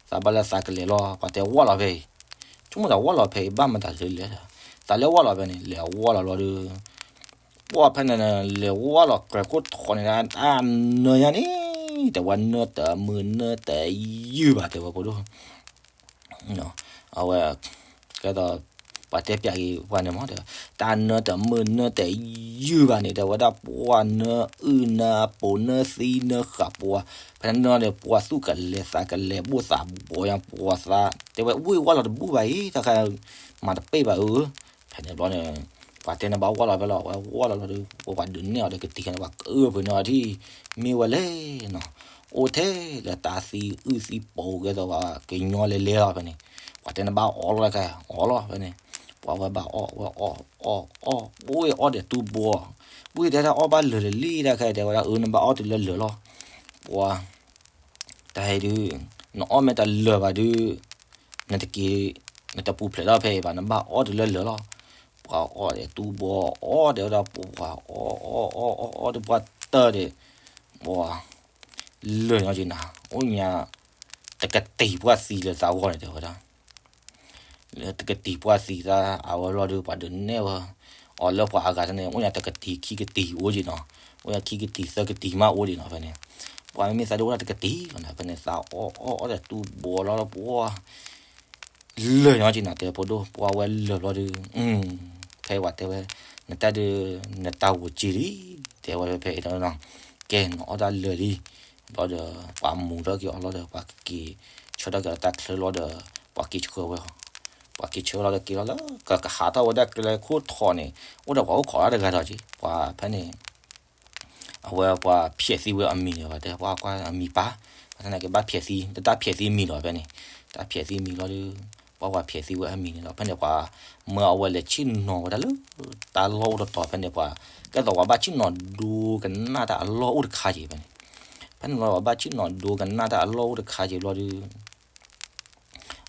သးဘၣ်လၢသးကလဲၤလီၤ ပှၤတဲဝၢ်လီၤဖဲအံၤ ဆိကမိၣ်သးဝၢ်လီၤဖဲအံၤ ဘၣ်မတၤဒုးလဲၣ် သးလဲၤဝၢ်လီၤဖဲန့ၣ် လဲၤဝၢ်လီၤလီၤဒီး ပှၤဖဲန့ၣ် လဲၤဝၢ်လီၤကြဲးခိၣ်ထီၣ်န့ၣ် တၢ်နၢယါန့ၣ် တဲဝဲနၢတမုာ်နၢတယုၢ်ဘၣ် တဲဝဲဖိဒိၣ် အဝဲ ကဲသိး ပှၤတဲပၠးက့ၤပှၤန့ၣ်မ့ၢ် တဲဝဲ တၢ်နၢတမုာ်နၢတယုၢ်ဘၣ်န့ၣ် တဲဝဲဒၣ်ပှၤနၢအုၣ်နၢအပိာ်နၢသံနၢဃာ်ပှၤ ဖဲန့ၣ်န့ၣ် ပှၤသူၣ်ကလဲၤသးကလဲၤ ဘူၣ်သးဘီယါ ပှၤသး တဲဝဲ ဝံၢ်ဝၢ်လီၤတဘူၣ်ဘၣ်အံၤ တၢ်ခါ မၤတပ့ၢ်ဘၣ်အု ဖဲန့ၣ်ဘျီန့ၣ် ပှၤတဲန့ၣ်ဘၣ်ဝၢ်လီၤဖဲလီၤ ဝဲဝၢ်လီၤလီၤဒီး ပှၤဒုးနဲၣ်အီၤဒီးကတံၤန့ၣ် ပှၤကအုၣ်ဖုးန့ၢ်အီၤဒ် မ့ၢ်ဝဲလဲၣ်နီၤ အိၣ်ထဲလၢတၢ်သံအုၣ်သံပိာ်ကဲသိး ပှၤကညီလဲၤလဲၤလီၤဖဲန့ၣ် ပှၤတဲန့ၣ်ဘၣ်အီၣ်လီၤတၢ်ခါ အီၣ်လီၤဖဲန့ၣ် ပှၤဝဲဘၣ်အီၣ်ဝဲအီၣ်အီၣ်အီၣ် အိၣ်အီၣ်ဒီးတူၢ်ဘီ ဝံၢ်တဲဒၣ်အီၣ်ဘၣ်လၢာ်လံတၢ်ခါ တဲဝဲဒၣ်အု နဘၣ်အီၣ်တုၤလၢလၢာ်လီၤ ပှၤ တၢ်ဟဲဒုး နအီၣ်မ့ၢ်တၢ်လၢာ်ဘၣ်ဒုး နတက့ၤ နတပူၤဖျဲးထီၣ်ဖဲအံၤဘၣ် နဘၣ်အီၣ်တုၤလၢလၢာ်လီၤ ပှၤအီၣ်ဒီးတူၢ်ဘီ အီၣ်ဒီးဝဲဒၣ်ပှၤ အီၣ်အီၣ်အီၣ်အီၣ်အီၣ်ဒီးပှၤတၢၢ်ဒီး ပှၤ လၢာ်ညီက့ၤနၤ အိၣ်ညါ တကတံၤပှၢ်သံလၢသးဂီၢ်န့ၣ် တဲဝဲဒၣ် လၢတကတံၤပှၢ်သံသး အဝဲဘျီဒီး ပှၤဒုးနဲၣ်ဝဲ အီၤလၢပှၤအဂၤန့ၣ် အိၣ်ညါတကတံၤခံကတံၤအိၣ်က့ၤနီၤ အိၣ်ညါခံကတံၤသၢကတံၤမးအိၣ်က့ၤနီၤ ဖဲန့ၣ် ပှၤမ့မ့ၢ်သးဒုးအိၣ်ဒၣ်တကတံၤလီၤန့ၣ် ဖဲန့ၣ် သးအီၣ်အီၣ်အီၣ်ဒီးတူၢ်ဘီလီၤ ပှၤ လၢာ်ညီက့ၤနၤ တဲဖိဒိၣ် ပှၤဝဲလၢာ်ဘျီဒီး ဖဲပှၤတဲဝဲ နတၢ်ဒုး နတၢ်ဂိၢ်က့ၤလံ တဲဝဲဖဲအံၤနီၤ ကဲ နအီၣ်တၢ်လၢာ်လံ ဘျီဒီး ပှၤမူထီၣ်က့ၤအီၤလီၤဒီး ပှၤက့ၤဆၢထီၣ်က့ၤလီၤတၢ်ချၢလီၤဒီး ပှၤက့ၤဆှၢဝဲအီၤ ပှၤက့ၤဆှၢလီၤဒီးက့ၤလီၤလၢ ကကဟးထီၣ်ဝဲဒၣ်ကျဲခိၣ်ထီၣ်န့ၣ် အိၣ်ဒီးပှၤအိၣ်ခိးတၢ်တဂၤဒီးက့ၤ ပှၤဖဲန့ၣ် အဝဲပှၤဖျဲးသံဝဲအမံၤန့ၣ် ပှၤတဲပှၤကွၢ်အမံၤပၢ် ပှၤတဲန့ၣ်က့ၤဘၣ်ဖျဲးသံ တၢ်ဖျဲးသံမံၤလီၤဖဲန့ၣ် တၢ်ဖျဲးသံမံၤလီၤဒီး ပှၤပှၤဖျဲးသံဝဲအမံၤန့ၣ်လီၤ ဖဲန့ၣ်ပှၤ မၢအဝဲလဲၤဆ့ၣ်နီၤဝဲဒၣ်လၢ တၢ်လီၢ်အိၣ်တတီၤဖဲန့ၣ်ပှၤ ကဲသိးပှၤဘၣ်ဆ့ၣ်နီၤဒိကနၣ်တၢ်အလီၢ်အိၣ်တခါက့ၤဖဲန့ၣ် ဖဲန့ၣ်လီၤပှၤဘၣ်ဆ့ၣ်နီၤဒိကနၣ်တၢ်အလီၢ်အိၣ်တခါက့ၤဘျီဒီး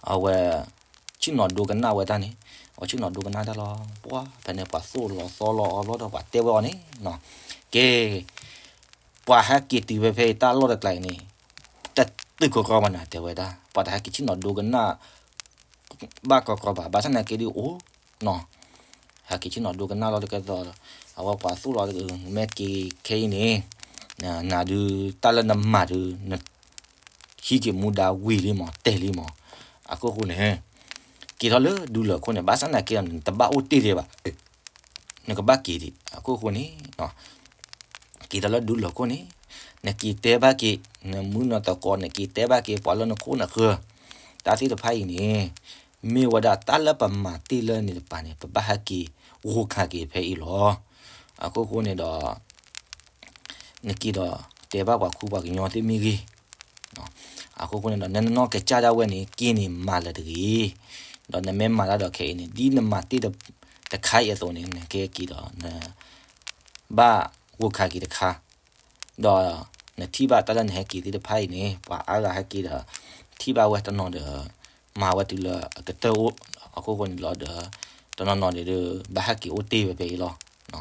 အဝဲ ဆ့ၣ်နီၤဒိကနၣ်ဝဲတၢ်န့ၣ် အဝဲဆ့ၣ်နီၤဒိကနၣ်တၢ်လီၤ ပှၤဖဲန့ၣ်ပှၤသိၣ်လီၤသီလီၤအီၤဘျီဒီးပှၤတဲဝဲအီၤန့ၣ် ကဲ ပှၤဟဲက့ၤတုၤဖဲဖဲအံၤတၢ်လီၢ်တကျါအံၤန့ၣ် တတုၤကီကီဘၣ်နၤ တဲဝဲဒၣ် ပှၤတဟဲက့ၤဆ့ၣ်နီၤဒိကနၣ် ဘၣ်ကီကီဘၣ် ဘၣ်ဆၣ်သနာ်က့ဒုးအိၣ်နီၤ ဟဲက့ၤဆ့ၣ်နီၤဒိကနၣ်လီၤတကဲသိး အဝဲပှၤသိၣ်လီၤ မ့ၢ်က့ၤခဲအံၤန့ၣ် နၤဒုးတၢ်လၢနမၤဒုး န ဟံးက့ၤမူဒါဝံၤလံမး တဲာ်လံမး. အခိၣ်ဃိန့ၣ် က့ၤထီၣ်လၢဒူလၢၢ်ခိၣ်န့ၣ် ဘၣ်ဆၣ်သနာ်က့ဒီး နတဘၣ်အိၣ်တ့ၢ်ဒံးဘၣ်, နကဘၣ်က့ၤဒံး. အခိၣ်ဃိန့ၣ် က့ၤထီၣ်လၢဒူလၢၢ်ခိၣ်န့ၣ် နက့ၤတဲဘၣ်က့ၤ နမုၣ်နသကိး နက့ၤတဲဘၣ်က့ၤ ပှၤလၢနခိၣ်နဃၢၤ တၢ်သ့ၣ်တဖၣ်အံၤန့ၣ် မ့ၢ်ဝဲဒၣ်တၢ်လၢပမၤတ့ၢ်လၢန့ၣ်တပၤန့ၣ် ပဘၣ်ဟဲက့ၤဂိၢ်ခးက့ၤဖဲအံၤလီၤ. အခိၣ်ဃိန့ၣ်ဒီး နက့ၤဒီးတဲဘၣ်ပှၤခူပှၤကညီသ့ၣ်မ့ၢ်ဂ့ၤ, အခိၣ်ဃိန့ၣ်ဒီး နနီၢ်ကစၢ်ဒၣ်ဝဲန့ၣ် က့ၤန့ၣ်မၤလၢၤတဂ့ၤ, ဒီးနမ့ၢ်မၤတၢ်ဒီးခဲအံၤန့ၣ် ဒ်နမၤတ့ၢ်တခါအံၤအသိးန့ၣ် နက့ၤက့ၤဒီး နဘၣ်ဂိၢ်ခးက့ၤတခါ ဒီးနထံၣ်ဘၣ်တၢ်လၢနဟဲက့ၤသ့ၣ်တဖၣ်အံၤန့ၣ် ပှၤအါဂၤဟဲက့ၤဒီး ထံၣ်ဘၣ်ဝဲတနီၤဒီး မၤဝဲတုၤလၢအကတၢၢ်အိၣ်, အခိၣ်ဃိန့ၣ်လီၤဒီး တနီၤနီၤန့ၣ်ဒီး ဘၣ်ဟဲက့ၤအိၣ်တ့ၢ်ဝဲဖဲအံၤလီၤ.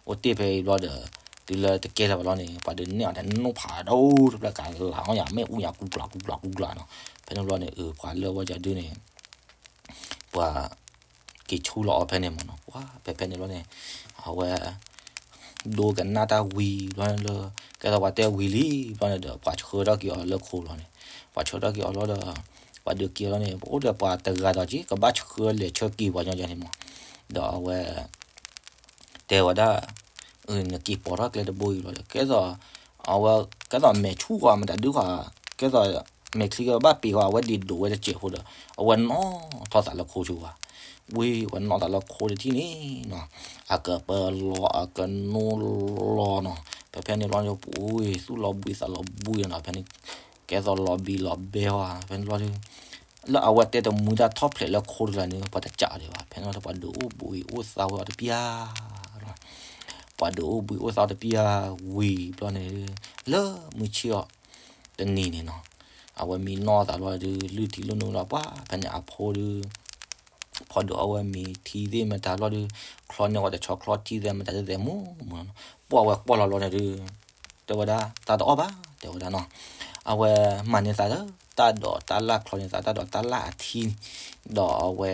အိၣ်တ့ၢ်ဖဲအံၤဘျီဒီး တုၤလၢတကဲထီၣ်ဘၣ်လီၤန့ၣ် ပှၤဒုးနဲၣ်အီၤတနီၤဖးဒိၣ်တဖျၢၣ်ကလၤအီၤယၤ မ့ၣ်အူယၤကူကျးကူကျးကူကျးနီၤ. ဖဲန့ၣ်ဘျီန့ၣ် အပှၤလၢဝဲယၤဒုန့ၣ် ပှၤက့ၤဆူလီၤအီၤဖဲန့ၣ်မးနီၤ. ပှၤဖဲဖဲန့ၣ်ဘျီန့ၣ် အဝဲ ဒိကနၣ်တၢ်ဝံၤဘျီန့ၣ်လၢ ကဲသိးပှၤတဲဝံၤလံဘျီန့ၣ်ဒီး ပှၤဆှၢထီၣ်က့ၤအီၤလၢခိလီၤန့ၣ်, ပှၤဆှၢထီၣ်က့ၤအီၤလီၤဒီး ပှၤဒုးက့ၤအီၤလီၤန့ၣ် ပအိၣ်ဒီးပှၤတဂၤဒီးက့ၤ ကဘၣ်ဆှၢလဲၤဆှၢက့ၤပှၤညီယၤန့ၣ်မး. ဒီးအဝဲ တဲဝဲဒၣ် နက့ၤပိာ်ထီၣ်ကျဲတဘိအံၤဘျီဒီး ကဲသိး အဝဲ ကဲသိးမဲာ်ဆူၣ်ဃီမတၤဒုဃီ ကဲသိး မဲာ်ချံကဘၣ်ပ့ၤဃီ အဝဲဒံးဒိးဝဲတစဲးဖိဒီး အဝဲနီၣ်ထီၣ်သးလၢခိဆိဘၣ်. ဝံၤ အဝဲနီၣ်သးလၢခိတထံၣ်န့ၣ်နီၤ အကပၢလီၤ အကနိလီၤနီၤ. ဖဲဖဲန့ၣ်ဘျီန့ၣ် ပူၤသူၣ်လီၤဘှံးသးလီၤဘှံးနီၤ ဖဲန့ၣ် ကဲသိးလီၤဘံလီၤဘဲဝဲ ဖဲန့ၣ်ဘျီဒီး လၢအဝဲတဲတမူတၢ်ထီၣ်ဖျဲးလၢခိတဂၤန့ၣ် ပှၤတကးအီၤဒံးဘၣ်. ဖဲန့ၣ်ဘျီဒီး ပှၤဒုးအိၣ်ဘှံးအိၣ်သါဝဲအီၤတပျၢ် ပှၤဒုးအိၣ်ဘှံးအိၣ်သါတပျၢ်ဝံၤဘျီန့ၣ် လၢမုၢ်ဆ့ၣ်အီၤတနံၤန့ၣ်နီၤ အဝဲမံနီၢ်သးဘျီဒီး လုၢ်ထံလုၢ်နိလီၤပှၤ ဖဲန့ၣ်အဖိဒီး ဖီဒုးအီၣ်ဝဲမ့ၤထံသ့ၣ်မတၤဘျီဒီး ချီန့ၢ်ဝဲတဆီချီထံသ့ၣ်မတၤသ့ၣ်သ့ၣ်မူမူနီၤ ပှၤဝဲကွၢ်လီၤဘျီန့ၣ်ဒီး တဲဝဲဒၣ် သးတအီၣ်ဘၣ် တဲဝဲဒၣ်နီၤ အဝဲမၤန့ၢ်သးလၢတၢ်ဒိးတၢ်လၣ် ချီန့ၢ်သးတၢ်ဒိးတၢ်လၣ်အထံ ဒီးအဝဲ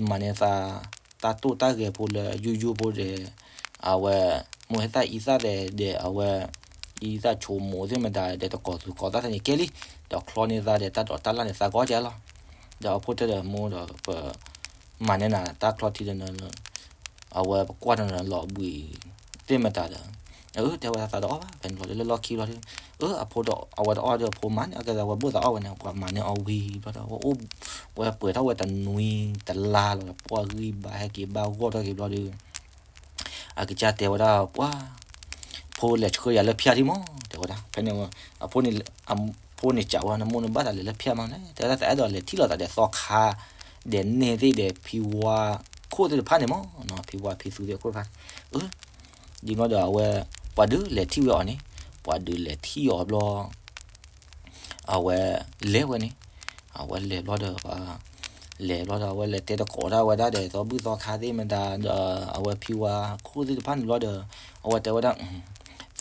မၤန့ၢ်သး တၢ်တိၢ်တၢ်ဂဲၤဖိလၢယိယိဖိဒီး အဝဲ မိၢ်ဟဲသၣ်အံသၣ်ဒီး အဝဲ အံသၣ်ဆိမိၣ်သ့ၣ်မတၤဒီး တကိးသူၣ်ကိးသၣ်သန့ၤကဲလံ ဒီးချီန့ၢ်သးဒီး တၢ်ဒိးတၢ်လၣ်န့ၣ် သးကအီၣ်ကဲလီၤ ဒီးအဖိတဲဒီးမိၢ်ဒီး ပမၤန့ၢ်နၤတၢ်ချီထံဒီး အဝဲပကွၢ်တနီၤလီၤဘှံး သ့ၣ်မတၤဒီး အတဲဝဲဒၣ်သးတအီၣ်ဘၣ် ဖဲန့ၣ်ဘျီလၢလီၢ်ခံဘျီဒီး အဖိအဝဲတအီၣ်ဒီးအဖိမၤန့ၢ်အကဲသးဝဲဘိၣ်သးအီၣ်ဝဲန့ၣ် ပှၤမၤန့ၢ်အီၤဝံၤဘျီဒီး ဝဲပှဲၤထီၣ်ဝဲတနွံတလါလီၤဒီး ပှၤဂံၢ်ဘါဟဲက့ၤဘၣ်ဂီၢ်ထီၣ်က့ၤဘျီဒီး အကစၢ်တဲဝဲဒၣ်ပှၤ ဖိလဲၤဆှၢယၤလၢဖၠၣ်ထံမး တဲဝဲဒၣ် ဖဲန့ၣ် အဖိန့ၣ်စံးဝဲ နမိၢ်နဘၣ်သးလဲၤလၢဖၠၣ်မးလဲၣ် တဲဝဲဒၣ်သးအဲၣ်ဒိးလဲၤထံၣ်လိာ်သးဒီးသီခါ ဒီးန့ၢ်သ့ၣ်ဒီးဖံဝါခိၣ်သ့ၣ်တဖၣ်န့ၣ်မး ဖံဝါဖံသူသ့ၣ်ခိၣ်တဖၣ် ဒ်န့ၣ်ဒီးအဝဲ ပှၤဒုးလဲၤထံၣ်ဝဲအီၤန့ၣ် ပှၤဒုးလဲၤထံၣ်အီၤဘျီ အဝဲလဲၤဝဲန့ၣ် အဝဲလဲၤဘျီဒီး လဲၤဘျီဒီး အဝဲလဲၤတဲတကိးတၢ်ဝဲဒၣ်ဒီး သီဘူၣ်သီခါသ့ၣ်မတၤဒီး အဝဲဖံဝါခိၣ်သ့ၣ်တဖၣ်န့ၣ်ဘျီဒီး အဝဲတဲဝဲဒၣ် သး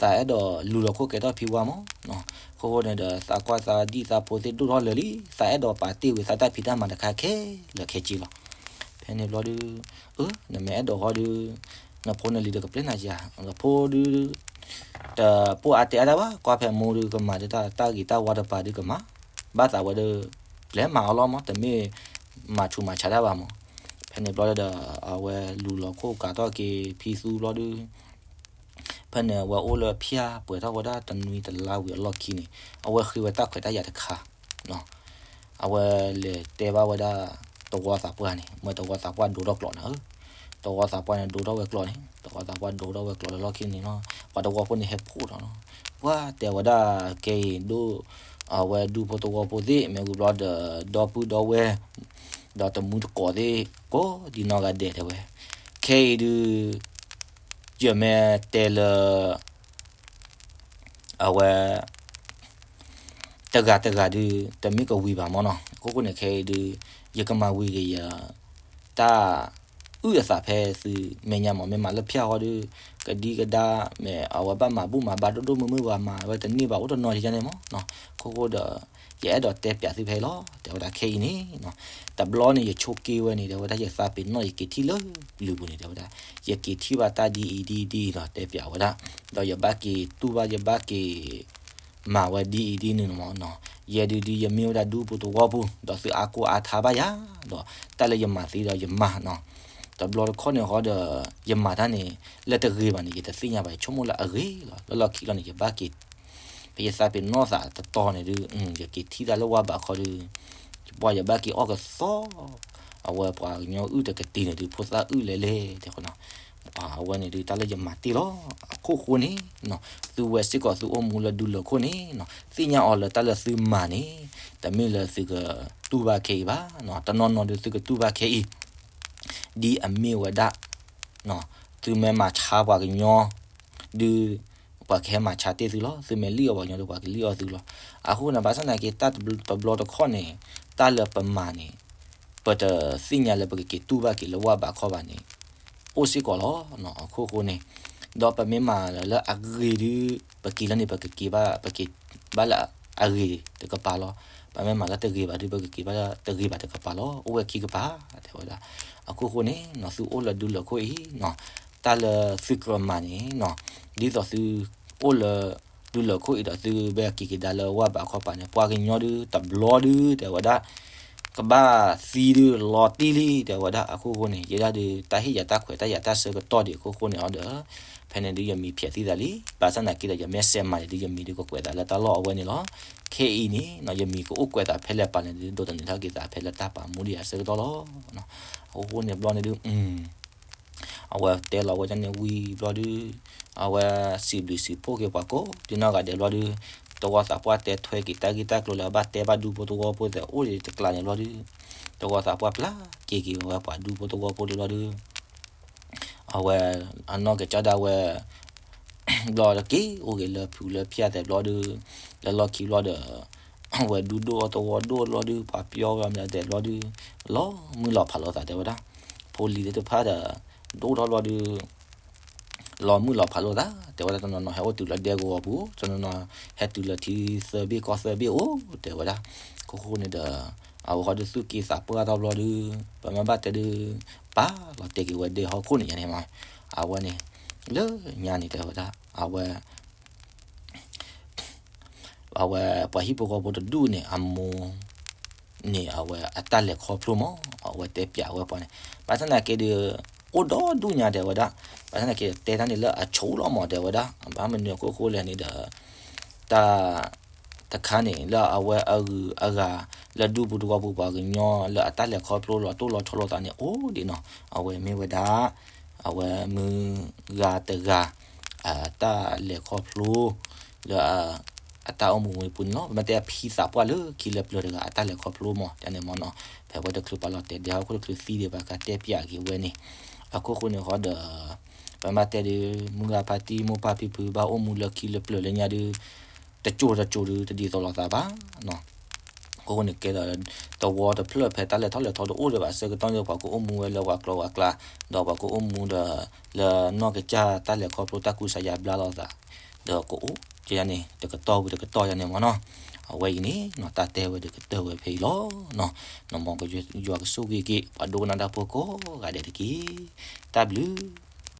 အဲၣ်ဒိးလူၤလီၤခိၣ်ကဲထီၣ်ဖံဝါမး အခိၣ်ဃိန့ၣ်ဒီး သးကွၢ်သးဒံၣ်သးဖိသ့ၣ်ဒိၣ်ထီၣ်လၢာ်လံ သးအဲၣ်ဒိးပာ်တ့ၢ်ဝံၤသးတၢ်ဖံးတၢ်မၤတခါခဲလၢာ်ခဲဆ့လီၤ. ဖဲန့ၣ်ဘျီဒီး အၢ နမ့ၢ်အဲၣ်ဒိးဃီဒီး နဖိနလံၤဒီးကပျဲနၤယၤ နဖိဒီး တပိၢ်အါတဲအါတၢ်ဘၣ် ကွၢ်ဖဲမိၢ်ဒီးကမၤဒ်တၢ်ဂ့ၤတၢ်ဝါတပၤဒီးကမၤ ဘၣ်သးဝဲဒီး ပျဲမၤအီၤလီၤမး တမ့ၢ်မၤဆူးမၤဆါတၢ်ဘၣ်မး. ဖဲန့ၣ်ဘျီဒီး အဝဲလူၤလီၤခိၣ်ကးထီၣ်က့ၤဖံသူဘျီဒီး ဖဲန့ၣ်အဝဲအိၣ်လၢဖၠၣ်ပှဲၤထီၣ်ဝဲဒၣ်တနွံတလါဝံၤအလီၢ်ခံန့ၣ် အဝဲဃ့ဝဲတၢ်ခွဲးတၢ်ယာ်တခါ အဝဲလဲၤတဲဘၣ်ဝဲဒၣ် တဝီသးပှၢ်န့ၣ် မ့ၢ်တဝီသးပှၢ်ဒိးထီၣ်ကျိးနၤဧၢ, တဝီသးပှၢ်န့ၣ်ဒိးထီၣ်ဝဲကျိးန့ၣ် တဝီသးပှၢ်ဒိးထီၣ်ဝဲကျိးလၢလီၢ်ခံန့ၣ်လီၤ. ပှၤတဝီဖိန့ၣ်ဟဲဖှိၣ်ထီၣ်လီၤ. ပှၤတဲဝဲဒၣ်ခဲအံၤဒိၣ် အဝဲဒူဖိတဝီဖိသ့ၣ် မ့ၢ်ဝံၤဘျီဒီး ဒီပုၢ်ဒီဝဲၢ် ဒီးတမူတကိးသ့ၣ် ကိးဒံနီၢ်ဂၤဒဲးတဲဝဲ, ခဲအံၤဒုး ယမ့ၢ်တဲလၢ အဝဲ တဂၤတဂၤဒုး တမ့ၢ်ကဝံၤဘၣ်မ့ၢ်နီၤ. အခိၣ်ဃိန့ၣ် ခဲအံၤဒုး ယကမၤဝံၤက့ၤယၤ တၢ်အုၣ်အသးဖဲသုမဲာ်ညါမး မ့ၢ်မၤလၢဖၠၣ်ဃီဒုး ကဒံကဒါ မ့ၢ်အဝဲဘၣ်မၤဘူၣ်မၤဘါဒိၣ်ဒိၣ်မုၢ်မုၢ် ပှၤမၤဝဲတန့ၢ်ဘၣ် အိၣ်တနီၤယၤန့ၣ်မ့ၢ်နီၤ. အခိၣ်ဃိဒီး ယအဲၣ်ဒိးတဲပျးသုဖဲအံၤလီၤ. တဲဝဲဒၣ်ခဲအံၤန့ၣ် တဘျီန့ၣ် ယဆိးက့ဝဲန့ၣ် တဲဝဲဒၣ် ယသးပ့ၤနီၣ် ယက့ၤထံၣ်လၢပျုၤပူၤန့ၣ် တဲဝဲဒၣ် ယက့ၤထံၣ်ဘၣ်တၢ်ဒ်အံၤဒ်အံၤဒ်အံၤလီၤ တဲပျးဝဲဒၣ်. ဒီးယဘၣ်က့ၤတူၢ်ဘၣ် ယဘၣ်က့ၤ မၤဝဲဒ်အံၤဒ်န့ၣ်မ့ၢ်နီၤ. ယဲဒုးဒုးယမ့ၢ်ဝဲဒၣ်ဒူဖိသဝီဖိ ဒီးသုအါကိၢ်အါထါဘၣ်ယၤ, ဒီးတၢ်လၢယမၤသ့ဒီးယမၤနီၤ, တဘျီတခီၣ်န့ၣ်ဃီဒီး ယမၤတၢ်န့ၣ် လၢတဂ့ၤဘၣ်န့ၣ် ယတသ့ၣ်ညါဘၣ် ယဆိကမိၣ်လၢအဂ့ၤလီၤ. လၢလီၢ်ခံလီၤန့ၣ် ယဘၣ်က့ၤ ဖဲယသးပ့ၤနီၣ်သးတတီၤန့ၣ်ဒုး ယက့ၤထံၣ်တၢ်လၢဝၢ်ဘးခီဒီး ယပှၢ်ယဘၣ်က့ၤအီၣ်ကသီ အဝဲပှၤကညီအုၣ်တကတ့ၤန့ၣ်ဒုး ဖိသၣ်အုၣ်လဲၤလဲၤတဲဃီနီၤ, အဝဲန့ၣ်ဒုးတၢ်လၢယမၤတ့ၢ်လီၤ. အခိၣ်ဃိန့ၣ် သုဝဲစ့ၢ်ကီးသုအိၣ်မူလၢဒူလၢာ်ခိၣ်န့ၣ်နီၤ သ့ၣ်ညါအီၤလၢတၢ်လၢသုမၤန့ၣ် တမ့ၢ်လၢသုကတူၢ်ဘၣ်ခဲအံၤဘၣ်, တနီၤနီၤဒုးသုကတူၢ်ဘၣ်ခဲအံၤ ဒ်အမ့ၢ်ဝဲဒၣ် သုမ့ၢ်မၤဆါပှၤကညီ ဒုး ပှၤကဟဲမၤဆါတ့ၢ်သုလီၤ. သုမ့ၢ်လံၣ်အီၣ်ပှၤကညီဒီး ပှၤကလံၣ်အီၣ်သုလီၤ. အဃိန့ၣ် ဘၣ်ဆၣ်သနာ်က့ တၢ်တဘျီတခီၣ်န့ၣ် တၢ်လၢပမၤန့ၣ် ပတသ့ၣ်ညါလၢပကက့ၤတူၢ်ဘၣ်က့ၤလၢဝၢ်ဘးခီဘၣ်န့ၣ် အိၣ်စ့ၢ်ကီးလီၤ. အခိၣ်ဃိန့ၣ် ဒီးပမ့ၢ်မၤလၢအဂ့ၤဒုး ပက့ၤလၢန့ၣ် ပကက့ၤဘၣ် ပက့ၤဘၣ်လၢအဂ့ၤတကပၤလီၤ. ပမ့ၢ်မၤလၢတဂ့ၤဘၣ်ဒုး ပကက့ၤဘၣ်လၢတဂ့ၤဘၣ်တကပၤလီၤ. အိၣ်ဝဲခံကပၤ တဲဝဲဒၣ်. အခိၣ်ဃိန့ၣ်နီၤ သုအိၣ်လၢဒူလၢာ်ခိၣ်အံၤနီၤ တၢ်လၢသုကြၢးမၤန့ၣ်နီၤ ဒ်သိးသုအိၣ်လၢဒူလၢာ်ခိၣ်အံၤဒီး သုဘၣ်က့ၤကဒါလၢဝၢ်ဘးခီပၤန့ၣ် ပှၤကညီဒုးတဘျီဒုး တဲဝဲဒၣ် ကဘၣ်သံဒုးလီၤတံၢ်လံ တဲဝဲဒၣ်. အခိၣ်ဃိန့ၣ် ယဲဒၣ်ဒုး တၢ်ဟ့ၣ်ယၤတၢ်ခွဲးတၢ်ယာ်တၢ်ဆၢကတီၢ်ဒံးအခိၣ်ဃိန့ၣ်အီၤဒီး ဖဲန့ၣ်ဒုးယမံၤဖျဲးသံသးလံ. ဘၣ်ဆၣ်သနာ်က့ဒီး ယမ့ၢ်စဲးမၤန့ၣ်ဒုး ယမံၤဒုးကကွဲးသးလၢတၢ်လီၢ်အဝဲန့ၣ်လီၤ. ခဲအံၤန့ၣ်နီၤ ယမံၤကအိၣ်ကွဲးသးဖဲလဲၣ်ပာ်လဲၣ်ဒုး ဒိးသန့ၤထီၣ်က့ၤသးဖဲလၢတၢ်ပာ်မူဒံးအဆၢကတီၢ်လီၤ. အဃိန့ၣ်ဘျီန့ၣ်ဒုး အဝဲတဲလီၤဝဲဒၣ်န့ၣ်ဝံၤဘျီဒုး အဝဲစံးဘျုးစံးဖှိၣ်က့ၤပှၤကိးဒ်နီၢ်ဂၤဒဲးဘျီဒုး သဝီသးပှၢ်တဲထွဲက့ၤတၢ်ဂ့ၢ်တၢ်ကျိၤလၢအဘၣ်တဲဘၣ်ဒူဖိသဝီဖိသ့ၣ်အိၣ်ဒံးတကျးန့ၣ်ဘျီဒုး သဝီသးပှၢ်ပျၢ်က့ၤက့ၤဝဲပှၤဒူဖိသဝီဖိဒံးဘျီဒုး အဝဲ အနီၢ်ကစၢ်ဒၣ်ဝဲ ဘျီတက့ၢ် အိၣ်က့ၤလၢဖုလၢဖၠၣ်သဲးဘျီဒုး လၢလီၢ်ခံဘျီဒီး အဝဲဒူဒိၣ်အသဝီဒိၣ်ဘျီဒုး ပှၤပျီဝဲမနုၤသဲးဘျီဒုး လီၤမုၢ်လီၤဖးလိာ်သးတဲဝဲဒၣ်. ဖိလံၤသ့ၣ်တဖၣ်ဒီး ဒိၣ်ထီၣ်ဘျီဒုး လီၤမုၢ်လီၤဖးလိာ်သး တဲဝဲဒၣ် တနီၤနီၤဟဲအိၣ်တုၤလၢဒဲကဝီၤပူၤ တနီၤနီၤဟဲတုၤလၢထံသၢဘ့ၣ်ကီၢ်သၢဘ့ၣ်အိၣ် တဲဝဲဒၣ်. ခိၣ်ဃိန့ၣ်ဒီး အဝဲဃီဒုးသူၣ်က့သးပှၢ်ထီၣ်ဘျီဒုး ပမ့ၢ်ဘၣ်တဲဒုး ပာ်လီၤတဲာ်က့ၤဝဲဒဲဟီၣ်ခိၣ်န့ၣ်ညါန့ၣ်မး အဝဲန့ၣ် လၢညါန့ၣ်တဲဝဲဒၣ် အဝဲ အဝဲပှၤဟံၣ်ဖိဃီဖိတဒူၣ်န့ၣ် အမိၢ်န့ၣ် အဝဲအတၢ်လဲၤခီဖျိမး အဝဲတဲပျးဝဲပှၤန့ၣ် ဘၣ်ဆၣ်သနာ်က့ဒီး အိၣ်ဒီဒူၣ်ညါတဲဝဲဒၣ် ဘၣ်ဆၣ်သနာ်က့တဲတၢ်န့ၣ်လၢအဆိလီၤမးတဲဝဲဒၣ် ဘၣ်မနုၤအခိၣ်ဃိလဲၣ်န့ၣ်ဒီး တၢ် တခါန့ၣ် လၢအဝဲအဂုၤအဂၤ လၢဒူပူၤသဝီပူၤပှၤကညီလၢအတၢ်လဲၤခီဖျိလီၤတိၢ်လီၤဆီလိာ်သးန့ၣ် အိၣ်ဒံးနီၤ အဝဲမ့ၢ်ဝဲဒၣ် အဝဲမုၢ်ဂၤတဂၤ အတၢ်လဲၤခီဖျိ လၢ အတၢ်အိၣ်မူဝဲပူၤန့ၣ်လီၤ. ပမ့ၢ်တဲအဖံသးပှၢ်လၢခံလၢပျၢၤတဂၤ အတၢ်လဲၤခီဖျိမး တၢ်န့ၣ်မ့ၢ်နီၤ ဖဲဝဲတချုးပှၤလီၤတဲာ်ဒဲဟီၣ်ခိၣ်တချုးသံဒံးဘၣ်ကတဲပျးက့ၤဝဲန့ၣ် အခိၣ်ဃိန့ၣ်ဃီဒီး ပမ့ၢ်တဲဒုး မုၢ်ဂၤဖါတံၢ်မိၢ်ပၢ်ဖံဖုဘၣ်အိၣ်မူလၢခံလၢပျၢၤလၢညါဒုး တစိၤတစိၤဒုး တဒ်သိးလိာ်သးဘၣ်နီၤ အခိၣ်ဃိန့ၣ်ကဲဒီး သဝီတဖျၢၣ်ဖဲတၢ်လဲၤထီၣ်လဲၤထီတအိၣ်ဒံးဘၣ်ဆၢကတီၢ်န့ၣ် ပှၤကအိၣ်မူဝဲလၢပှၤကျိၤပှၤကျဲ ဒီးပှၤကအိၣ်မူဒီး လၢနီၢ်ကစၢ်တၢ်လဲၤခီဖျိတၢ်ကူစါယါဘျါလိာ်သး ဒီးကအိၣ်ကယါန့ၣ် တကတီၢ်ဝံၤတကတီၢ်ယါန့ၣ်မ့ၢ်နီၤ အဝဲအံၤန့ၣ်နီၤ တၢ်တဲဝဲဒီးကတၢၢ်ဝဲဖဲအံၤလီၤနီၤ နမ့ၢ်ကယွၤကဆိၣ်ဂ့ၤက့ၤ ပှၤဒိကနၣ်တၢ်ဖိကိးဂၤဒဲးတက့ၢ်. တၢ်ဘျုး